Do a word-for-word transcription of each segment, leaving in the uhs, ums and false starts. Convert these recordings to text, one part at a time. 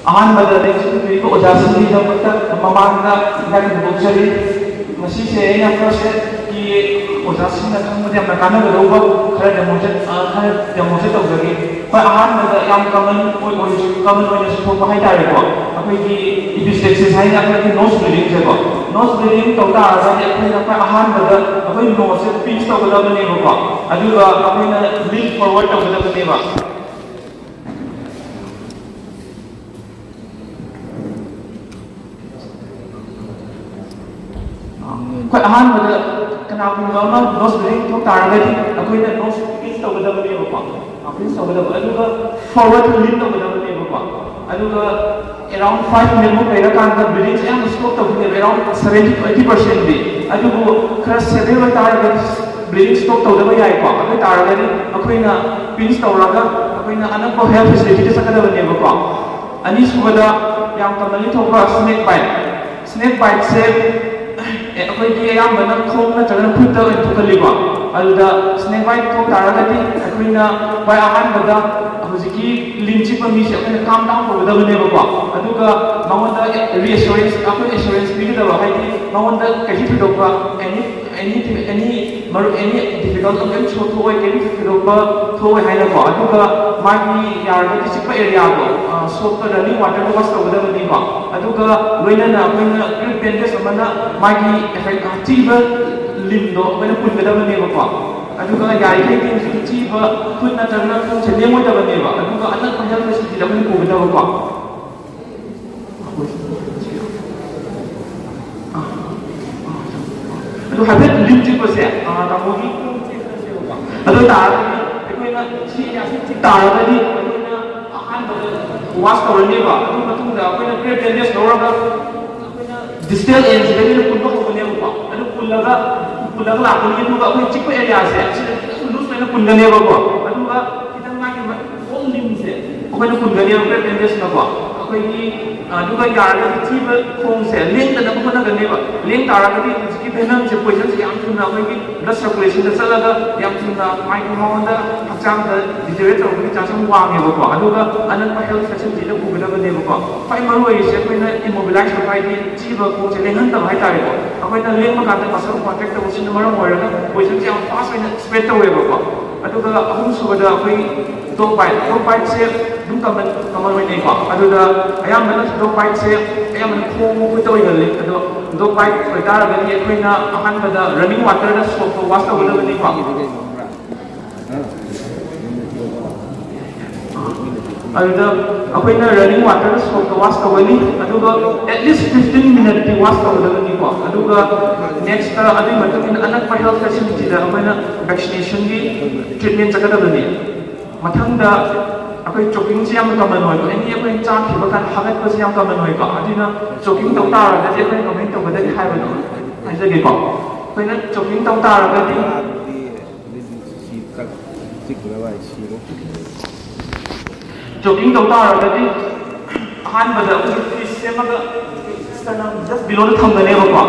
ꯑꯍꯥꯟꯕꯗ ꯂꯦꯡꯁꯤꯟꯕꯤꯔꯤꯕ ꯑꯣꯖꯥꯁꯤꯡꯒꯤꯗꯃꯛꯇ ꯃꯃꯥꯡꯗ ꯏꯀꯥꯏ ꯈꯨꯝꯅꯧꯖꯔꯤ꯫ ꯉꯁꯤꯁꯦ ꯑꯩꯅ ꯐꯥꯔꯁ ꯑꯦꯗꯀꯤ ꯑꯣꯖꯥꯁꯤꯡꯅ ꯈꯪꯕꯗ ꯌꯥꯝꯅ ꯀꯥꯟꯅꯒꯗꯧꯕ ꯈꯔ ꯗꯦꯃꯣꯟꯁꯇ꯭ꯔꯦꯠ, ꯑ, ꯈꯔ ꯗꯦꯃꯣꯟꯁꯇ꯭ꯔꯦꯠ ꯇꯧꯖꯒꯦ꯫ ꯍꯣꯏ, ꯑꯍꯥꯟꯕꯗ ꯌꯥꯝ ꯀꯃꯟ ꯑꯣꯏ-, ꯑꯣꯏꯔꯁꯨ, ꯀꯃꯟ ꯑꯣꯏꯅꯁꯨ ꯊꯣꯛꯄ ꯍꯥꯏꯇꯥꯔꯦꯀꯣ, ꯑꯩꯈꯣꯏꯒꯤ ꯏꯄꯤꯁ꯭ꯇꯦꯛꯁꯤꯁ ꯍꯥꯏꯅ ꯑꯩꯈꯣꯏꯒꯤ ꯅꯣꯁ ꯕ꯭ꯂꯤꯗꯤꯡꯁꯦꯀꯣ꯫ ꯅꯣꯁ ꯕ꯭ꯂꯤꯗꯤꯡ ꯇꯧ ꯇꯥꯔꯒꯗꯤ ꯑꯩꯈꯣꯏꯅ ꯈ꯭ꯋꯥꯏ ꯑꯍꯥꯟꯕꯗ ꯑꯩꯈꯣꯏ ꯅꯣꯁꯁꯦ ꯄꯤꯟꯁ ꯇꯧꯒꯗꯕꯅꯦꯕꯀꯣ, ꯑꯗꯨꯒ ꯑꯩꯈꯣꯏꯅ ꯂꯤꯟ ꯐꯣꯔꯋꯥꯔꯗ ꯇꯧꯒꯗꯕꯅꯦꯕ꯫ ꯑꯩꯈꯣꯏ ꯑꯍꯥꯟꯕꯗ ꯀꯅꯥꯒꯨꯝꯕ ꯑꯃ ꯅꯣꯁ ꯕ꯭ꯂꯤꯗꯤꯡ ꯊꯣꯛ ꯇꯥꯔꯒꯗꯤ ꯑꯩꯈꯣꯏꯅ ꯅꯣꯁ ꯄꯤꯟꯁ ꯇꯧꯒꯗꯕꯅꯦꯕꯀꯣ, ꯄꯤꯟꯁ ꯇꯧꯒꯗꯕ, ꯑꯗꯨꯒ ꯐꯣꯔꯋꯥꯔꯗ ꯂꯤꯟ ꯇꯧꯒꯗꯕꯅꯦꯕꯀꯣ꯫ ꯑꯗꯨꯒ ꯑꯦꯔꯥꯎꯟ ꯐꯥꯏꯚ ꯃꯤꯅꯤꯠꯃꯨꯛ ꯂꯩꯔꯀꯥꯟꯗ ꯕ꯭ꯂꯤꯗꯤꯡꯁꯦ ꯑꯌꯥꯝꯕ ꯁ꯭ꯇꯣꯞ ꯇꯧꯒꯅꯦꯕ, ꯑꯦꯔꯥꯎꯟ ꯁꯚꯦꯟꯇꯤ ꯇꯨ ꯑꯩꯠꯇꯤ ꯄꯥꯔꯁꯦꯟꯗꯤ꯫ ꯑꯗꯨꯕꯨ ꯈꯔ ꯁꯦꯚꯤꯌꯔ ꯑꯣꯏꯇꯥꯔꯒꯗꯤ ꯕ꯭ꯂꯤꯗꯤꯡ ꯁ꯭ꯇꯣꯞ ꯇꯧꯗꯕ ꯌꯥꯏꯀꯣ꯫ ꯑꯗꯨ ꯑꯣꯏ ꯇꯥꯔꯒꯗꯤ ꯑꯩꯈꯣꯏꯅ ꯄꯤꯟꯁ ꯇꯧꯔꯒ ꯑꯩꯈꯣꯏꯅ ꯑꯅꯛꯄ ꯍꯦꯜꯊ ꯐꯦꯁꯤꯂꯤꯇꯤꯗ ꯆꯠꯀꯗꯕꯅꯦꯕꯀꯣ꯫ ꯑꯅꯤꯁꯨꯕꯗ ꯌꯥꯝ ꯀꯃꯟꯂꯤ ꯊꯣꯛꯄ ꯁ꯭ꯅꯦꯛ ꯕꯥꯏꯠ꯫ ꯁ꯭ꯅꯦꯛ ꯕꯥꯏꯠꯁꯦ ꯑꯩꯈꯣꯏꯒꯤ ꯑꯌꯥꯝꯕꯅ ꯈꯣꯡ ꯅꯠꯇ꯭ꯔꯒꯅ ꯈꯨꯠꯇ ꯑꯣꯏꯅ ꯊꯣꯛꯀꯜꯂꯤꯀꯣ꯫ ꯑꯗꯨꯗ ꯁ꯭ꯅꯦꯛ ꯕꯥꯏꯠ ꯊꯣꯛ ꯇꯥꯔꯒꯗꯤ ꯑꯩꯈꯣꯏꯅ ꯈ꯭ꯋꯥꯏ ꯑꯍꯥꯟꯕꯗ ꯍꯧꯖꯤꯛꯀꯤ ꯂꯤꯟ ꯆꯤꯛꯄ ꯃꯤꯁꯦ ꯑꯩꯈꯣꯏꯅ ꯀꯥꯝ ꯗꯥꯎꯟ ꯇꯧꯒꯗꯕꯅꯦꯕꯀꯣ꯫ ꯑꯗꯨꯒ ꯃꯉꯣꯟꯗ ꯔꯤꯑꯦꯁꯨꯔꯦꯟꯁ, ꯑꯩꯈꯣꯏ ꯑꯦꯁꯨꯔꯦꯟꯁ ꯄꯤꯒꯗꯕ, ꯍꯥꯏꯗꯤ ꯃꯉꯣꯟꯗ ꯀꯩꯁꯨ ꯊꯣꯏꯗꯣꯛꯄ ꯑꯦꯅꯤ ꯑꯦꯅꯤ ꯑꯦꯅꯤ ꯃꯔꯨ ꯑꯦꯅꯤ ꯗꯤꯐꯤꯀꯜ ꯀꯔꯤꯝ ꯊꯣꯛꯑꯣꯏ, ꯀꯔꯤꯝ ꯊꯣꯏꯗꯣꯛꯄ ꯊꯣꯛꯑꯣꯏ ꯍꯥꯏꯅꯀꯣ꯫ ꯑꯗꯨꯒ ꯃꯥꯒꯤ ꯌꯥꯔꯒꯗꯤ ꯆꯤꯛꯄ ꯑꯦꯔꯤꯌꯥꯗꯣ, ꯁꯣꯞꯇ ꯔꯟꯅꯤꯡ ꯋꯥꯇꯔꯗ ꯋꯥꯁ ꯇꯧꯒꯗꯕꯅꯤꯀꯣ꯫ ꯑꯗꯨꯒ ꯂꯣꯏꯅꯅ ꯑꯩꯈꯣꯏꯅ ꯀ꯭ꯔꯤꯞ ꯕꯦꯟꯗꯦꯖ ꯑꯃꯅ ꯃꯥꯒꯤ ꯑꯦꯐꯦꯛ ꯆꯤꯛꯏꯕ ꯂꯤꯟꯗꯣ ꯑꯩꯈꯣꯏꯅ ꯄꯨꯟꯒꯗꯕꯅꯦꯕꯀꯣ꯫ ꯑꯗꯨꯒ ꯌꯥꯔꯤꯈꯩꯗꯤ ꯍꯧꯖꯤꯛꯀꯤ ꯆꯤꯛꯏꯕ ꯈꯨꯠ ꯅꯠꯇ꯭ꯔꯒꯅ ꯈꯣꯡꯁꯦ ꯂꯦꯡꯉꯣꯏꯗꯕꯅꯦꯕ꯫ ꯑꯗꯨꯒ ꯑꯅꯛꯄ ꯍꯦꯜꯊ ꯐꯦꯁꯤꯂꯤꯇꯤꯗ ꯑꯩꯈꯣꯏꯅ ꯄꯨꯒꯗꯕꯀꯣ꯫ ꯑꯗꯨ ꯍꯥꯏꯐꯦꯠ ꯂꯤꯟ ꯆꯤꯛꯄꯁꯦ, ꯑ, ꯇꯥꯃꯣꯒꯤ ꯈꯣꯡ ꯆꯤꯛꯄꯁꯦꯕꯀꯣ꯫ ꯑꯗꯨ ꯑꯣꯏ ꯇꯥꯔꯒꯗꯤ ꯑꯩꯈꯣꯏꯅ ꯁꯤ ꯑꯦꯔꯤꯌꯥꯁꯤ ꯆꯤꯛ ꯇꯥꯔꯒꯗꯤ ꯑꯩꯈꯣꯏꯅ ꯑꯍꯥꯟꯕꯗ ꯋꯥꯁ ꯇꯧꯔꯅꯦꯕ꯫ ꯑꯗꯨ ꯃꯇꯨꯡꯗ ꯑꯩꯈꯣꯏꯅ ꯀ꯭ꯔꯦꯞ ꯕꯦꯟꯗꯦꯖ ꯂꯧꯔꯒ ꯑꯩꯈꯣꯏꯅ ꯗꯤꯁꯇꯦꯜ ꯑꯦꯟꯁꯤꯗꯒꯤ ꯑꯩꯈꯣꯏꯅ ꯄꯨꯟꯕ ꯍꯧꯒꯅꯦꯕꯀꯣ꯫ ꯑꯗꯨ ꯄꯨꯜꯂꯒ, ꯄꯨꯜꯂꯒ ꯂꯥꯛꯀꯅꯤ꯫ ꯑꯗꯨꯒ ꯑꯩꯈꯣꯏ ꯆꯤꯛꯄ ꯑꯦꯔꯤꯌꯥꯁꯦ ꯁꯤꯗ ꯈꯤꯇꯪ ꯂꯨꯖ ꯑꯣꯏꯅ ꯄꯨꯟꯒꯅꯦꯕꯀꯣ꯫ ꯑꯗꯨꯒ ꯈꯤꯇꯪ ꯃꯥꯒꯤ ꯃ-, ꯈꯣꯡ ꯂꯤꯟꯁꯦ ꯑꯩꯈꯣꯏꯅ ꯄꯨꯟꯒꯅꯦꯕ ꯀ꯭ꯔꯦꯞ ꯕꯦꯟꯗꯦꯖꯅꯀꯣ꯫ ꯑꯩꯈꯣꯏꯒꯤ ꯑꯗꯨꯒ ꯌꯥꯔꯒꯗꯤ ꯊꯤꯕ ꯈꯣꯡꯁꯦ ꯂꯦꯡꯗꯅꯕ ꯍꯣꯠꯅꯒꯅꯦꯕ꯫ ꯂꯦꯡ ꯇꯥꯔꯒꯗꯤ ꯍꯧꯖꯤꯛꯀꯤ ꯚꯦꯅꯝꯁꯦ, ꯄꯣꯏꯖꯟꯁꯦ ꯌꯥꯝ ꯊꯨꯅ ꯑꯩꯈꯣꯏꯒꯤ ꯕ꯭ꯂꯗ ꯁꯔꯀꯨꯂꯦꯁꯟꯗ ꯆꯠꯂꯒ ꯌꯥꯝ ꯊꯨꯅ ꯃꯥꯒꯤ ꯃꯉꯣꯟꯗ ꯍꯛꯆꯥꯡꯗ ꯗꯤꯇꯦꯔꯤꯌꯦꯠ ꯇꯧꯔꯛꯄꯒꯤ ꯆꯥꯟꯁ ꯌꯥꯝ ꯋꯥꯡꯉꯦꯕꯀꯣ꯫ ꯑꯗꯨꯒ ꯑꯅꯛꯄ ꯍꯦꯜꯊ ꯐꯦꯁꯤꯂꯤꯇꯤꯗ ꯄꯨꯒꯗꯕꯅꯦꯕꯀꯣ꯫ ꯈ꯭ꯋꯥꯏ ꯃꯔꯨ ꯑꯣꯏꯔꯤꯁꯦ ꯑꯩꯈꯣꯏꯅ ꯏꯃꯣꯕꯤꯂꯥꯏꯁ ꯇꯧꯕ, ꯍꯥꯏꯗꯤ ꯊꯤꯕ ꯈꯣꯡꯁꯦ ꯂꯦꯡꯍꯟꯗꯕ ꯍꯥꯏꯇꯥꯔꯦꯀꯣ꯫ ꯑꯩꯈꯣꯏꯅ ꯂꯦꯡꯕ ꯀꯥꯟꯗ ꯃꯁꯜ ꯀꯣꯟꯇ꯭ꯔꯦꯛ ꯇꯧꯕꯁꯤꯅ ꯃꯔꯝ ꯑꯣꯏꯔꯒ ꯄꯣꯏꯖꯟꯁꯦ ꯌꯥꯝ ꯐꯥꯁ ꯑꯣꯏꯅ ꯁ꯭ꯄ꯭ꯔꯦꯗ ꯇꯧꯋꯦꯕꯀꯣ꯫ ꯑꯗꯨꯒ ꯑꯍꯨꯝꯁꯨꯕꯗ ꯑꯩꯈꯣꯏ ꯗꯣꯛ ꯕꯥꯏꯠ꯫ ꯗꯣꯛ ꯕꯥꯏꯠꯁꯦ ꯑꯗꯨꯝ ꯀꯃꯟ ꯀꯃꯟ ꯑꯣꯏꯅꯩꯀꯣ꯫ ꯑꯗꯨꯗ ꯑꯌꯥꯝꯕꯅ ꯗꯣꯛ ꯕꯥꯏꯠꯁꯦ ꯑꯌꯥꯝꯕꯅ ꯈꯣꯡ ꯈꯨꯠꯇ ꯑꯣꯏꯒꯜꯂꯤ꯫ ꯑꯗꯣ ꯗꯣꯛ ꯕꯥꯏꯠ ꯑꯣꯏꯇꯥꯔꯒꯗꯤ ꯑꯩꯈꯣꯏꯅ ꯑꯍꯥꯟꯕꯗ ꯔꯟꯅꯤꯡ ꯋꯥꯇꯔꯗ ꯁꯣꯞꯇꯣ ꯋꯥꯁ ꯇꯧꯒꯗꯕꯅꯤꯀꯣ꯫ ꯑꯗꯨꯗ ꯑꯩꯈꯣꯏꯅ ꯔꯟꯅꯤꯡ ꯋꯥꯇꯔꯗ ꯁꯣꯞꯇꯣ ꯋꯥꯁ ꯇꯧꯒꯅꯤ꯫ ꯑꯗꯨꯒ ꯑꯦꯠꯂꯤꯁ ꯐꯤꯐꯇꯤꯟ ꯃꯤꯅꯠꯇꯤ ꯋꯥꯁ ꯇꯧꯒꯗꯕꯅꯤꯀꯣ꯫ ꯑꯗꯨꯒ ꯅꯦꯛꯁꯇ ꯑꯗꯨꯒꯤ ꯃꯇꯨꯡ ꯏꯟꯅ ꯑꯅꯛꯄ ꯍꯦꯜꯊ ꯐꯦꯁꯤꯂꯤꯇꯤꯗ ꯑꯩꯈꯣꯏꯅ ꯚꯦꯛꯁꯤꯅꯦꯁꯟꯒꯤ ꯇ꯭ꯔꯤꯠꯃꯦꯟ ꯆꯠꯀꯗꯕꯅꯤ꯫ ꯃꯊꯪꯗ ꯑꯩꯈꯣꯏ ꯆꯣꯀꯤꯡꯁꯦ ꯌꯥꯝꯅ ꯀꯃꯟ ꯑꯣꯏꯕ꯫ ꯑꯦꯅꯤ ꯑꯩꯈꯣꯏꯅ ꯆꯥꯛ ꯊꯤꯕ ꯀꯥꯟꯗ ꯍꯥꯒꯠꯄꯁꯦ ꯌꯥꯝ ꯀꯃꯟ ꯑꯣꯏꯀꯣ꯫ ꯑꯗꯨꯅ ꯆꯣꯀꯤꯡ ꯇꯧ ꯇꯥꯔꯒꯗꯤ ꯑꯩꯈꯣꯏꯅ ꯀꯃꯥꯏꯅ ꯇꯧꯒꯗꯒꯦ ꯍꯥꯏꯕꯗꯣ ꯍꯥꯏꯖꯒꯦꯀꯣ꯫ ꯑꯩꯈꯣꯏꯅ ꯆꯣꯀꯤꯡ ꯇꯧ ꯇꯥꯔꯒꯗꯤ, ꯆꯣꯀꯤꯡ ꯇꯧ ꯇꯥꯔꯒꯗꯤ ꯑꯍꯥꯟꯕꯗ ꯑꯩꯈꯣꯏꯒꯤ ꯐꯤꯁ ꯁꯦꯝꯃꯒ ꯁ꯭ꯇꯔꯅꯝ ꯖꯁ ꯕꯤꯂꯣꯗ ꯊꯝꯒꯅꯦꯕꯀꯣ꯫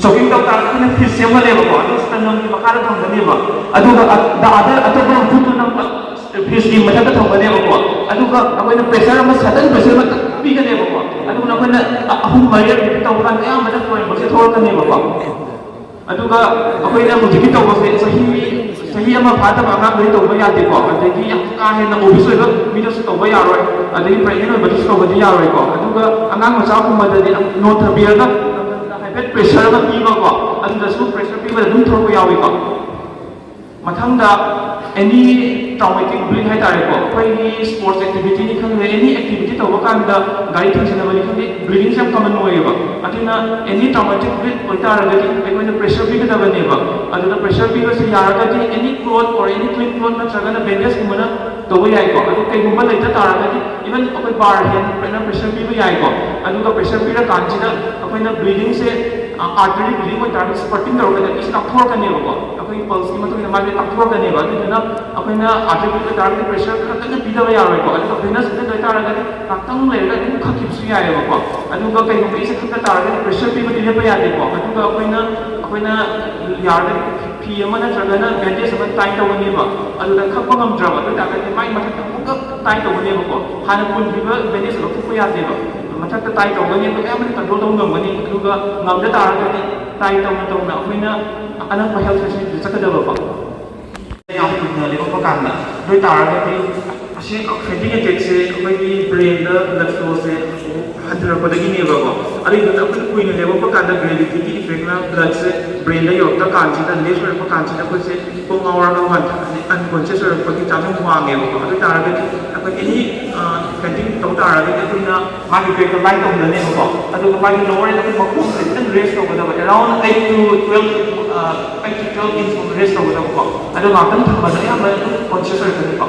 ꯆꯣꯀꯤꯡ ꯇꯧ ꯇꯥꯔꯒꯗꯤ ꯑꯩꯈꯣꯏꯅ ꯐꯤꯁ ꯁꯦꯝꯒꯅꯦꯕꯀꯣ, ꯑꯗꯨ ꯁ꯭ꯇꯔꯅꯝꯒꯤ ꯃꯈꯥꯗ ꯊꯝꯒꯅꯦꯕ꯫ ꯑꯗꯨꯒ ꯑ-, the other, ꯑꯇꯣꯞꯄ ꯈꯨꯠꯇꯨꯅ ꯐꯤꯁꯀꯤ ꯃꯊꯛꯇ ꯊꯝꯒꯅꯦꯕꯀꯣ꯫ ꯑꯗꯨꯒ ꯑꯩꯈꯣꯏꯅ ꯄ꯭ꯔꯦꯁꯔ ꯑꯃ, ꯁꯗꯟ ꯄ꯭ꯔꯦꯁꯔ ꯑꯃ ꯄꯤꯒꯅꯦꯕꯀꯣ꯫ ꯑꯗꯨꯒ ꯑꯩꯈꯣꯏꯅ ꯑꯍꯨꯝ ꯃꯔꯤ ꯇꯧꯕ ꯀꯥꯟꯗ ꯑꯌꯥꯝꯕꯅ ꯇ꯭ꯔꯥꯏꯑꯦꯡꯒꯜꯁꯦ ꯊꯣꯛꯂꯛꯀꯅꯦꯕꯀꯣ꯫ ꯑꯗꯨꯒ ꯑꯩꯈꯣꯏꯅ ꯍꯧꯖꯤꯛꯀꯤ ꯇꯧꯕꯁꯦ ꯆꯍꯤ, ꯆꯍꯤ ꯑꯃ ꯐꯥꯗꯕ ꯑꯉꯥꯡꯗꯗꯤ ꯇꯧꯕ ꯌꯥꯗꯦꯀꯣ꯫ ꯑꯗꯒꯤ ꯌꯥꯝ ꯀꯥ ꯍꯦꯟꯅ ꯑꯣꯕꯤꯁ ꯑꯣꯏꯕ ꯃꯤꯗꯁꯨ ꯇꯧꯕ ꯌꯥꯔꯣꯏ꯫ ꯑꯗꯒꯤ ꯄ꯭ꯔꯦꯒꯅꯦꯟ ꯑꯣꯏꯕꯗꯁꯨ ꯇꯧꯕꯗꯤ ꯌꯥꯔꯣꯏꯀꯣ꯫ ꯑꯗꯨꯒ ꯑꯉꯥꯡ ꯃꯆꯥꯒꯨꯝꯕꯗꯗꯤ ꯅꯣꯠꯊꯕꯤꯔꯒ ꯍꯥꯏꯐꯦꯠ ꯄ꯭ꯔꯦꯁꯔ ꯑꯃ ꯄꯤꯕꯀꯣ, ꯑꯗꯨꯗꯁꯨ ꯄ꯭ꯔꯦꯁꯔ ꯄꯤꯕꯗ ꯑꯗꯨꯝ ꯊꯣꯛꯂꯛꯄ ꯌꯥꯎꯏꯀꯣ꯫ ꯃꯊꯪꯗ ꯑꯦꯅꯤ ꯇ꯭ꯔꯥꯎꯃꯦꯇꯤꯛ ꯕ꯭ꯂꯤꯠ ꯍꯥꯏꯇꯥꯔꯦꯀꯣ, ꯑꯩꯈꯣꯏꯒꯤ ꯁ꯭ꯄꯣꯔꯠꯁ ꯑꯦꯛꯇꯤꯚꯤꯇꯤꯅꯤ ꯈꯪꯗꯦ, ꯑꯦꯅꯤ ꯑꯦꯛꯇꯤꯚꯤꯇꯤ ꯇꯧꯕ ꯀꯥꯟꯗ ꯒꯥꯔꯤ ꯊꯦꯡꯖꯤꯟꯅꯕꯅꯤ ꯈꯪꯗꯦ, ꯕ꯭ꯂꯤꯗꯤꯡꯁꯦ ꯌꯥꯝ ꯀꯃꯟ ꯑꯣꯏꯌꯦꯕ꯫ ꯑꯗꯨꯅ ꯑꯦꯅꯤ ꯇ꯭ꯔꯥꯎꯃꯦꯇꯤꯛ ꯕ꯭ꯂꯤꯠ ꯑꯣꯏꯇꯥꯔꯒꯗꯤ ꯑꯩꯈꯣꯏꯅ ꯄ꯭ꯔꯦꯁꯔ ꯄꯤꯒꯗꯕꯅꯦꯕ꯫ ꯑꯗꯨꯗ ꯄ꯭ꯔꯦꯁꯔ ꯄꯤꯕꯁꯦ ꯌꯥꯔꯒꯗꯤ any cloth or any clean cloth ꯅꯠꯇ꯭ꯔꯒꯅ ꯕꯦꯟꯗꯦꯖꯀꯨꯝꯕꯅ ꯇꯧꯕ ꯌꯥꯏꯀꯣ꯫ ꯑꯗꯨ ꯀꯩꯒꯨꯝꯕ ꯂꯩꯇ ꯇꯥꯔꯒꯗꯤ ꯏꯚꯟ ꯑꯩꯈꯣꯏ ꯕꯥꯔ ꯍꯦꯟꯅ ꯄ꯭ꯔꯦꯁꯔ ꯄꯤꯕ ꯌꯥꯏꯀꯣ꯫ ꯑꯗꯨꯒ ꯄ꯭ꯔꯦꯁꯔ ꯄꯤꯔꯀꯥꯟꯁꯤꯗ ꯑꯩꯈꯣꯏꯅ ꯕ꯭ꯂꯤꯗꯤꯡꯁꯦ ꯑꯥꯔꯇꯔꯤ ꯕ꯭ꯂꯤꯗꯤꯡ ꯑꯣꯏꯇꯥꯔꯒꯗꯤ ꯁ꯭ꯄꯔꯇꯤꯡ ꯇꯧꯔꯒꯗꯤ ꯑꯦꯠꯂꯤꯁ ꯇꯥꯛꯊꯣꯔꯛꯀꯅꯦꯕꯀꯣ꯫ ꯑꯩꯈꯣꯏꯒꯤ ꯄꯜꯁꯀꯤ ꯃꯇꯨꯡ ꯏꯟꯅ ꯃꯥꯁꯦ ꯇꯥꯛꯊꯣꯔꯛꯀꯅꯦꯕ꯫ ꯑꯗꯨꯗꯨꯅ ꯑꯩꯈꯣꯏꯅ ꯑꯥꯔꯇꯔꯤ ꯕ꯭ꯂꯤꯗꯤꯡ ꯑꯣꯏꯇꯥꯔꯒꯗꯤ ꯄ꯭ꯔꯦꯁꯔ ꯈꯔ ꯀꯟꯅ ꯄꯤꯗꯕ ꯌꯥꯔꯣꯏꯀꯣ꯫ ꯑꯗꯨꯒ ꯚꯦꯅꯁ ꯕ꯭ꯂꯤꯗꯤꯡ ꯑꯣꯏꯇꯥꯔꯒꯗꯤ ꯉꯥꯛꯇꯪ ꯂꯩꯔꯒ ꯑꯗꯨꯝ ꯈꯛꯈꯤꯕꯁꯨ ꯌꯥꯏꯑꯕꯀꯣ꯫ ꯑꯗꯨꯒ ꯀꯩꯒꯨꯝꯕ ꯏꯁꯦ ꯈꯛꯇ ꯇꯥꯔꯒꯗꯤ ꯄ꯭ꯔꯦꯁꯔ ꯄꯤꯕꯗꯤ ꯂꯦꯞꯄ ꯌꯥꯗꯦꯀꯣ꯫ ꯑꯗꯨꯒ ꯑꯩꯈꯣꯏꯅ ꯑꯩꯈꯣꯏꯅ ꯌꯥꯔꯒꯗꯤ ꯐꯤ ꯑꯃ ꯅꯠꯇ꯭ꯔꯒꯅ ꯕꯦꯟꯗꯦꯖ ꯑꯃ ꯇꯥꯏ ꯇꯧꯒꯅꯦꯕ꯫ ꯑꯗꯨꯗ ꯈꯛꯄ ꯉꯝꯗ꯭ꯔꯕ ꯑꯗꯨ ꯑꯣꯏꯇꯥꯔꯒꯗꯤ ꯃꯥꯏ ꯃꯊꯛꯇ ꯑꯃꯨꯛꯀ ꯇꯥꯏ ꯇꯧꯒꯅꯦꯕꯀꯣ꯫ ꯍꯥꯟꯅ ꯄꯨꯟꯈꯤꯕ ꯕꯦꯟꯗꯦꯖ ꯂꯧꯊꯣꯛꯄ ꯌꯥꯗꯦꯕ꯫ ꯃꯊꯛꯇ ꯇꯥꯏ ꯇꯧꯒꯅꯤ, ꯑꯗꯨꯒ ꯑꯌꯥꯝꯕꯅ ꯀꯟꯇ꯭ꯔꯣꯜ ꯇꯧꯕ ꯉꯝꯒꯅꯤ꯫ ꯑꯗꯨꯒ ꯉꯝꯗ ꯇꯥꯔꯒꯗꯤ ꯇꯥꯏ ꯇꯧꯅ ꯇꯧꯅ ꯑꯩꯈꯣꯏꯅ ꯑꯅꯛꯄ ꯍꯦꯜꯊ ꯐꯦꯁꯤꯂꯤꯇꯤꯗ ꯆꯠꯀꯗꯕꯀꯣ꯫ ꯌꯥꯝ ꯀꯨꯏꯅ ꯂꯦꯞꯄꯛꯄ ꯀꯥꯟꯗ ꯑꯗꯨ ꯑꯣꯏꯇꯥꯔꯒꯗꯤ ꯑꯁꯤ ꯐꯦꯇꯤꯡ ꯑꯦꯇꯦꯛꯁꯦ ꯑꯩꯈꯣꯏꯒꯤ ꯕ꯭ꯔꯦꯟꯗ ꯕ꯭ꯂꯗ ꯐ꯭ꯂꯣꯁꯦ ꯍꯟꯊꯔꯛꯄꯗꯒꯤꯅꯦꯕꯀꯣ꯫ ꯑꯗꯨꯏꯗꯨꯅ ꯑꯩꯈꯣꯏꯅ ꯀꯨꯏꯅ ꯂꯦꯞꯄꯛꯄ ꯀꯥꯟꯗ ꯒ꯭ꯔꯦꯚꯤꯇꯤꯒꯤ ꯏꯐꯦꯛꯅ ꯕ꯭ꯂꯗꯁꯦ ꯕ꯭ꯔꯦꯟꯗ ꯌꯧꯔꯛꯇ ꯀꯥꯟꯁꯤꯗ, ꯂꯦꯐ ꯑꯣꯏꯔꯛꯄ ꯀꯥꯟꯁꯤꯗ ꯑꯩꯈꯣꯏꯁꯦ ꯀꯣꯛ ꯉꯥꯎꯔꯒ ꯋꯥꯟ ꯑꯟꯀꯣꯟꯁꯤꯌꯁ ꯑꯣꯏꯔꯛꯄꯒꯤ ꯆꯥꯟꯁ ꯌꯥꯝ ꯋꯥꯡꯉꯦꯕꯀꯣ꯫ ꯑꯗꯨ ꯑꯣꯏꯇꯥꯔꯒꯗꯤ ꯑꯩꯈꯣꯏ ꯑꯦꯅꯤ ꯐꯦꯇꯤꯡ ꯇꯧ ꯇꯥꯔꯒꯗꯤ ꯑꯩꯈꯣꯏꯅ ꯃꯥꯒꯤ ꯕꯦꯛꯇ ꯂꯥꯏ ꯇꯧꯍꯜꯂꯅꯦꯕꯀꯣ꯫ ꯑꯗꯨꯒ ꯃꯥꯒꯤ ꯂꯣꯋꯔ ꯑꯩꯈꯣꯏ ꯃꯈꯣꯡꯁꯦ ꯈꯤꯇꯪ ꯔꯦꯁ ꯇꯧꯒꯗꯕ, around eight to twelve, eight to twelve inch ꯀꯨꯝꯕ ꯔꯦꯁ ꯇꯧꯒꯗꯕꯀꯣ꯫ ꯑꯗꯣ ꯉꯥꯛꯇꯪ ꯊꯝꯕꯗ ꯑꯌꯥꯝꯕ ꯑꯗꯨꯝ ꯀꯣꯟꯁꯤꯌꯁ ꯑꯣꯏꯔꯛꯀꯅꯤꯀꯣ꯫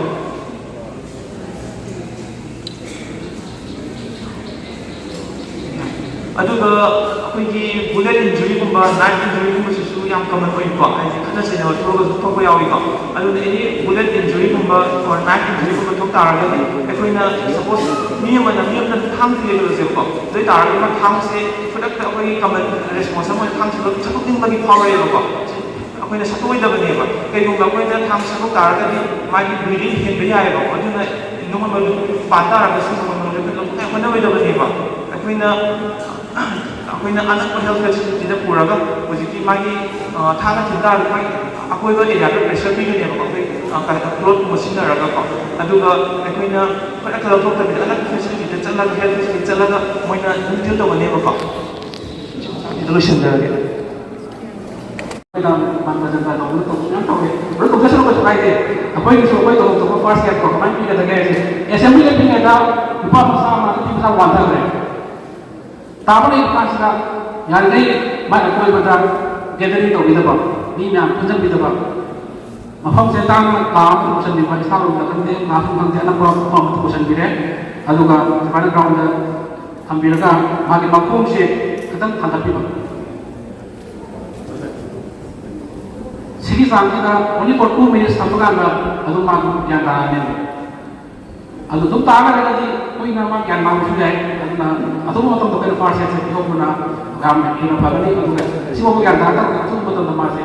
ꯑꯗꯨꯒ ꯑꯩꯈꯣꯏꯒꯤ ꯕꯨꯂꯦꯠ ꯏꯟꯖꯨꯔꯤꯒꯨꯝꯕ, ꯅꯥꯏꯐ ꯏꯟꯖꯨꯔꯤꯒꯨꯝꯕꯁꯤꯁꯨ ꯌꯥꯝ ꯀꯃꯟ ꯑꯣꯏꯀꯣ꯫ ꯍꯥꯏꯗꯤ ꯈꯠꯅ ꯆꯩꯅꯕ ꯊꯣꯛꯑꯒꯁꯨ ꯊꯣꯛꯄ ꯌꯥꯎꯏꯀꯣ꯫ ꯑꯗꯨꯅ ꯑꯦꯅꯤ ꯕꯨꯂꯦꯠ ꯏꯟꯖꯨꯔꯤꯒꯨꯝꯕ ꯑꯣꯔ ꯅꯥꯏꯐ ꯏꯟꯖꯨꯔꯤꯒꯨꯝꯕ ꯊꯣꯛ ꯇꯥꯔꯒꯗꯤ ꯑꯩꯈꯣꯏꯅ, ꯁꯄꯣꯁ, ꯃꯤ ꯑꯃꯅ ꯃꯤ ꯑꯃꯅ ꯊꯥꯡ ꯊꯤꯜꯂꯦ ꯈꯜꯂꯁꯦꯕꯀꯣ꯫ ꯑꯗꯨ ꯑꯣꯏ ꯇꯥꯔꯒꯗꯤ ꯃꯥ ꯊꯥꯡꯁꯦ ꯈꯨꯗꯛꯇ ꯑꯩꯈꯣꯏꯒꯤ ꯀꯃꯟ ꯔꯦꯁꯄꯣꯟꯁ ꯑꯃ ꯑꯣꯏꯅ ꯊꯥꯡ ꯊꯤꯜꯂꯒ ꯁꯠꯇꯣꯛꯅꯤꯡꯕꯒꯤ ꯐꯥꯎꯔꯛꯑꯦꯕꯀꯣ꯫ ꯑꯩꯈꯣꯏꯅ ꯁꯠꯇꯣꯛꯑꯣꯏꯗꯕꯅꯦꯕ꯫ ꯀꯩꯒꯨꯝꯕ ꯑꯩꯈꯣꯏꯅ ꯊꯥꯡ ꯁꯠꯇꯣꯛ ꯇꯥꯔꯒꯗꯤ ꯃꯥꯒꯤ ꯕ꯭ꯂꯤꯗꯤꯡ ꯍꯦꯟꯕ ꯌꯥꯏꯑꯕꯀꯣ꯫ ꯑꯗꯨꯅ ꯅꯣꯔꯃꯦꯜ ꯄꯥꯟ ꯇꯥꯔꯒꯁꯨ ꯅꯣꯔꯃꯦꯜ ꯂꯧꯊꯣꯛꯅꯉꯥꯏ ꯍꯣꯠꯅꯔꯣꯏꯗꯕꯅꯦꯕ꯫ ꯑꯩꯈꯣꯏꯅ, ꯑꯩꯈꯣꯏꯅ ꯑꯅꯛꯄ ꯍꯦꯜꯊ ꯐꯦꯁꯤꯂꯤꯇꯤꯗ ꯄꯨꯔꯒ ꯍꯧꯖꯤꯛꯀꯤ ꯃꯥꯒꯤ, ꯑ, ꯊꯥꯡꯅ ꯊꯤꯟ ꯇꯥꯔꯒꯗꯤ ꯃꯥꯒꯤ ꯑꯀꯣꯏꯕ ꯑꯦꯔꯤꯌꯥꯗ ꯄ꯭ꯔꯦꯁꯔ ꯄꯤꯒꯅꯦꯕꯀꯣ꯫ ꯑꯩꯈꯣꯏ, ꯑ, ꯀ-, ꯀ꯭ꯂꯣꯠꯀꯨꯝꯕ ꯁꯤꯖꯤꯟꯅꯔꯒꯀꯣ꯫ ꯑꯗꯨꯒ ꯑꯩꯈꯣꯏꯅ ꯈꯔ ꯈꯔ ꯂꯧꯊꯣꯛꯇꯕꯤꯗ ꯑꯅꯛꯄ ꯐꯦꯁꯤꯂꯤꯇꯤꯗ ꯆꯠꯂꯒ, ꯍꯦꯜꯊ ꯐꯦꯁꯤꯂꯤꯇꯤ ꯆꯠꯂꯒ ꯃꯣꯏꯅ ꯑꯗꯨꯝ ꯇ꯭ꯔꯤꯠ ꯇꯧꯒꯅꯦꯕꯀꯣ꯫ ꯑꯗꯨ ꯂꯣꯏꯁꯤꯟꯖꯔꯒꯦ꯫ ꯃꯌꯥꯝ ꯃꯥꯟꯅ ꯆꯠꯄ ꯇꯧꯕꯅ ꯇꯧꯕꯁꯨ ꯌꯥꯝ ꯇꯧꯋꯦ꯫ ꯑꯗꯨ ꯇꯧꯖꯁꯅꯨ, ꯀꯩꯁꯨ ꯀꯥꯏꯗꯦ꯫ ꯑꯩꯈꯣꯏꯒꯤꯁꯨ ꯑꯩꯈꯣꯏ ꯇꯧꯐꯝ ꯊꯣꯛꯄ ꯐꯥꯔꯁ ꯑꯦꯗ ꯀꯃꯥꯏꯅ ꯄꯤꯒꯗꯒꯦ ꯍꯥꯏꯁꯦ, ꯑꯦꯁꯦꯝꯕ꯭ꯂꯤꯗ ꯄꯤꯉꯩꯗ ꯂꯨꯄꯥ ꯃꯆꯥ ꯑꯃ ꯄꯤꯕꯗ ꯋꯥꯟꯊꯈ꯭ꯔꯦ꯫ ꯇꯥꯕ ꯂꯩꯕ ꯀꯥꯟꯁꯤꯗ ꯌꯥꯔꯤꯉꯩ ꯃꯥꯏ ꯑꯀꯣꯏꯕꯗ ꯒꯦꯗꯔꯤꯡ ꯇꯧꯕꯤꯗꯕ, ꯃꯤ ꯃꯌꯥꯝ ꯄꯨꯟꯁꯤꯟꯕꯤꯗꯕ, ꯃꯐꯝꯁꯦ ꯇꯥꯡꯅ ꯀꯥ ꯑꯃ ꯄꯨꯁꯟꯕꯤꯕ, ꯏꯁꯇꯥꯐ ꯔꯨꯝꯗ ꯈꯪꯗꯦ, ꯀ꯭ꯂꯥꯁ ꯔꯨꯝ ꯈꯪꯗꯦ, ꯑꯅꯛꯄ ꯃꯐꯝ ꯑꯃꯗ ꯄꯨꯁꯟꯕꯤꯔꯦ꯫ ꯑꯗꯨꯒ ꯁꯨꯃꯥꯏꯅ ꯒ꯭ꯔꯥꯎꯟꯗ ꯊꯝꯕꯤꯔꯒ ꯃꯥꯒꯤ ꯃꯈꯣꯡꯁꯦ ꯈꯤꯇꯪ ꯊꯥꯡꯒꯠꯄꯤꯕ꯫ ꯆꯥꯡꯁꯤꯗ only for two minutes ꯊꯝꯕ ꯀꯥꯟꯗ ꯑꯗꯨꯝ ꯃꯥ ꯒ꯭ꯌꯥꯟ ꯇꯥꯔꯅꯦꯕ꯫ ꯑꯗꯨ ꯑꯗꯨꯝ ꯇꯥꯔꯒꯗꯤ ꯀꯨꯏꯅ ꯃꯥ ꯒ꯭ꯌꯥꯟ ꯃꯥꯡꯕꯁꯨ ꯌꯥꯏ꯫ ꯑꯗꯨꯅ ꯑꯊꯨꯕ ꯃꯇꯝꯗ ꯑꯩꯈꯣꯏꯅ first aid ꯁꯦ ꯄꯤꯊꯣꯛꯄꯅ ꯌꯥꯝꯅ ꯍꯦꯟꯅ ꯐꯒꯅꯤ꯫ ꯑꯗꯨꯒ ꯁꯤꯐꯥꯎꯕ ꯒ꯭ꯌꯥꯟ ꯇꯥꯔꯀꯥꯟꯗ ꯑꯊꯨꯕ ꯃꯇꯝꯗ ꯃꯥꯁꯦ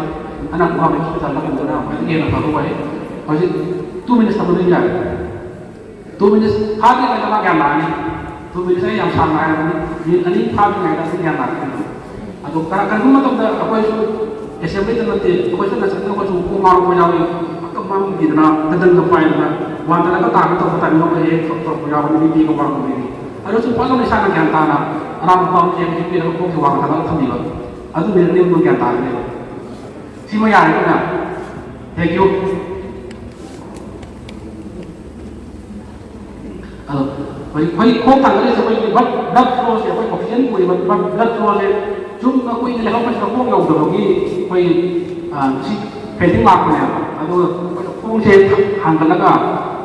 ꯑꯅꯛꯄ ꯍꯣꯁꯄꯤꯇꯥꯜꯗ ꯄꯨꯕꯅ ꯈ꯭ꯋꯥꯏꯗꯒꯤ ꯍꯦꯟꯅ ꯐꯕ ꯑꯣꯏ꯫ ꯍꯧꯖꯤꯛ two minutes ꯊꯝꯕꯗ ꯌꯥꯔꯦ꯫ Two minutes ꯐꯥꯗ꯭ꯔꯤꯉꯩꯗ ꯃꯥ ꯒ꯭ꯌꯥꯟ ꯂꯥꯛꯑꯅꯤ꯫ Two minutes ꯑꯩ ꯌꯥꯝ ꯁꯥꯡꯅ ꯍꯥꯏꯔꯕꯅꯤ꯫ Minute ꯑꯅꯤ ꯐꯥꯗ꯭ꯔꯤꯉꯩꯗ ꯑꯩ ꯒ꯭ꯌꯥꯟ ꯂꯥꯛꯀꯅꯤ꯫ ꯑꯗꯣ ꯀꯔ-, ꯀꯔꯤꯒꯨꯝꯕ ꯃꯇꯝꯗ ꯑꯩꯈꯣꯏꯁꯨ assembly ꯗ ꯅꯠꯇꯦ, ꯑꯩꯈꯣꯏꯁꯨ ꯅꯠꯇꯅ ꯑꯩꯈꯣꯏꯁꯨ ꯀꯣꯛ ꯉꯥꯎꯔꯛꯄ ꯌꯥꯎꯏ꯫ ꯑꯀꯞ ꯃꯥꯡꯈꯤꯗꯅ ꯀꯗꯪꯗ ꯄꯥꯏꯗꯅ ꯋꯥꯟꯗꯅꯒ ꯇꯥꯒꯦ ꯇꯧꯕ ꯇꯥꯏꯃꯤꯡ ꯑꯃ ꯍꯦꯛ ꯇꯧꯔꯛꯄ ꯌꯥꯎꯕꯅꯤ꯫ ꯃꯤ ꯄꯤꯒ ꯋꯥꯡꯕ ꯃꯤꯗꯤ ꯑꯗꯨꯁꯨ ꯐꯖꯅ ꯏꯁꯥꯅ ꯒ꯭ꯌꯥꯟ ꯇꯥꯅ ꯑꯔꯥꯞꯄ ꯄꯥꯎ ꯆꯦꯟꯕꯁꯤ ꯄꯤꯔꯒ ꯀꯣꯛꯁꯦ ꯋꯥꯡꯅ ꯊꯥꯡꯒꯠꯂꯒ ꯊꯝꯕꯤꯕ꯫ ꯑꯗꯨ ꯃꯤꯅꯤꯠ ꯑꯅꯤ ꯑꯍꯨꯝꯗꯣ ꯒ꯭ꯌꯥꯟ ꯇꯥꯒꯅꯦꯕ꯫ ꯁꯤꯃ ꯌꯥꯔꯦꯗꯅ꯫ Thank you꯫ ꯑꯗꯣ ꯍꯧꯖꯤꯛ ꯑꯩꯈꯣꯏ ꯈꯣꯡ ꯊꯥꯡꯒꯠꯂꯤꯁꯦ ꯑꯩꯈꯣꯏꯒꯤ blood, blood flow ꯁꯦ, ꯑꯩꯈꯣꯏ oxygen ꯄꯨꯔꯤꯕ blood, blood flow ꯁꯦ ꯁꯨꯝ ꯑꯩꯈꯣꯏꯅ ꯂꯩꯍꯧꯕꯁꯤꯗ ꯈꯣꯡ ꯌꯧꯗꯕꯒꯤ ꯑꯩꯈꯣꯏ, ꯑ, ꯁꯤ fainting ꯂꯥꯛꯄꯅꯦꯕ꯫ ꯑꯗꯨꯒ ꯈꯣꯡꯁꯦ ꯊꯥꯡꯒꯠꯂꯒ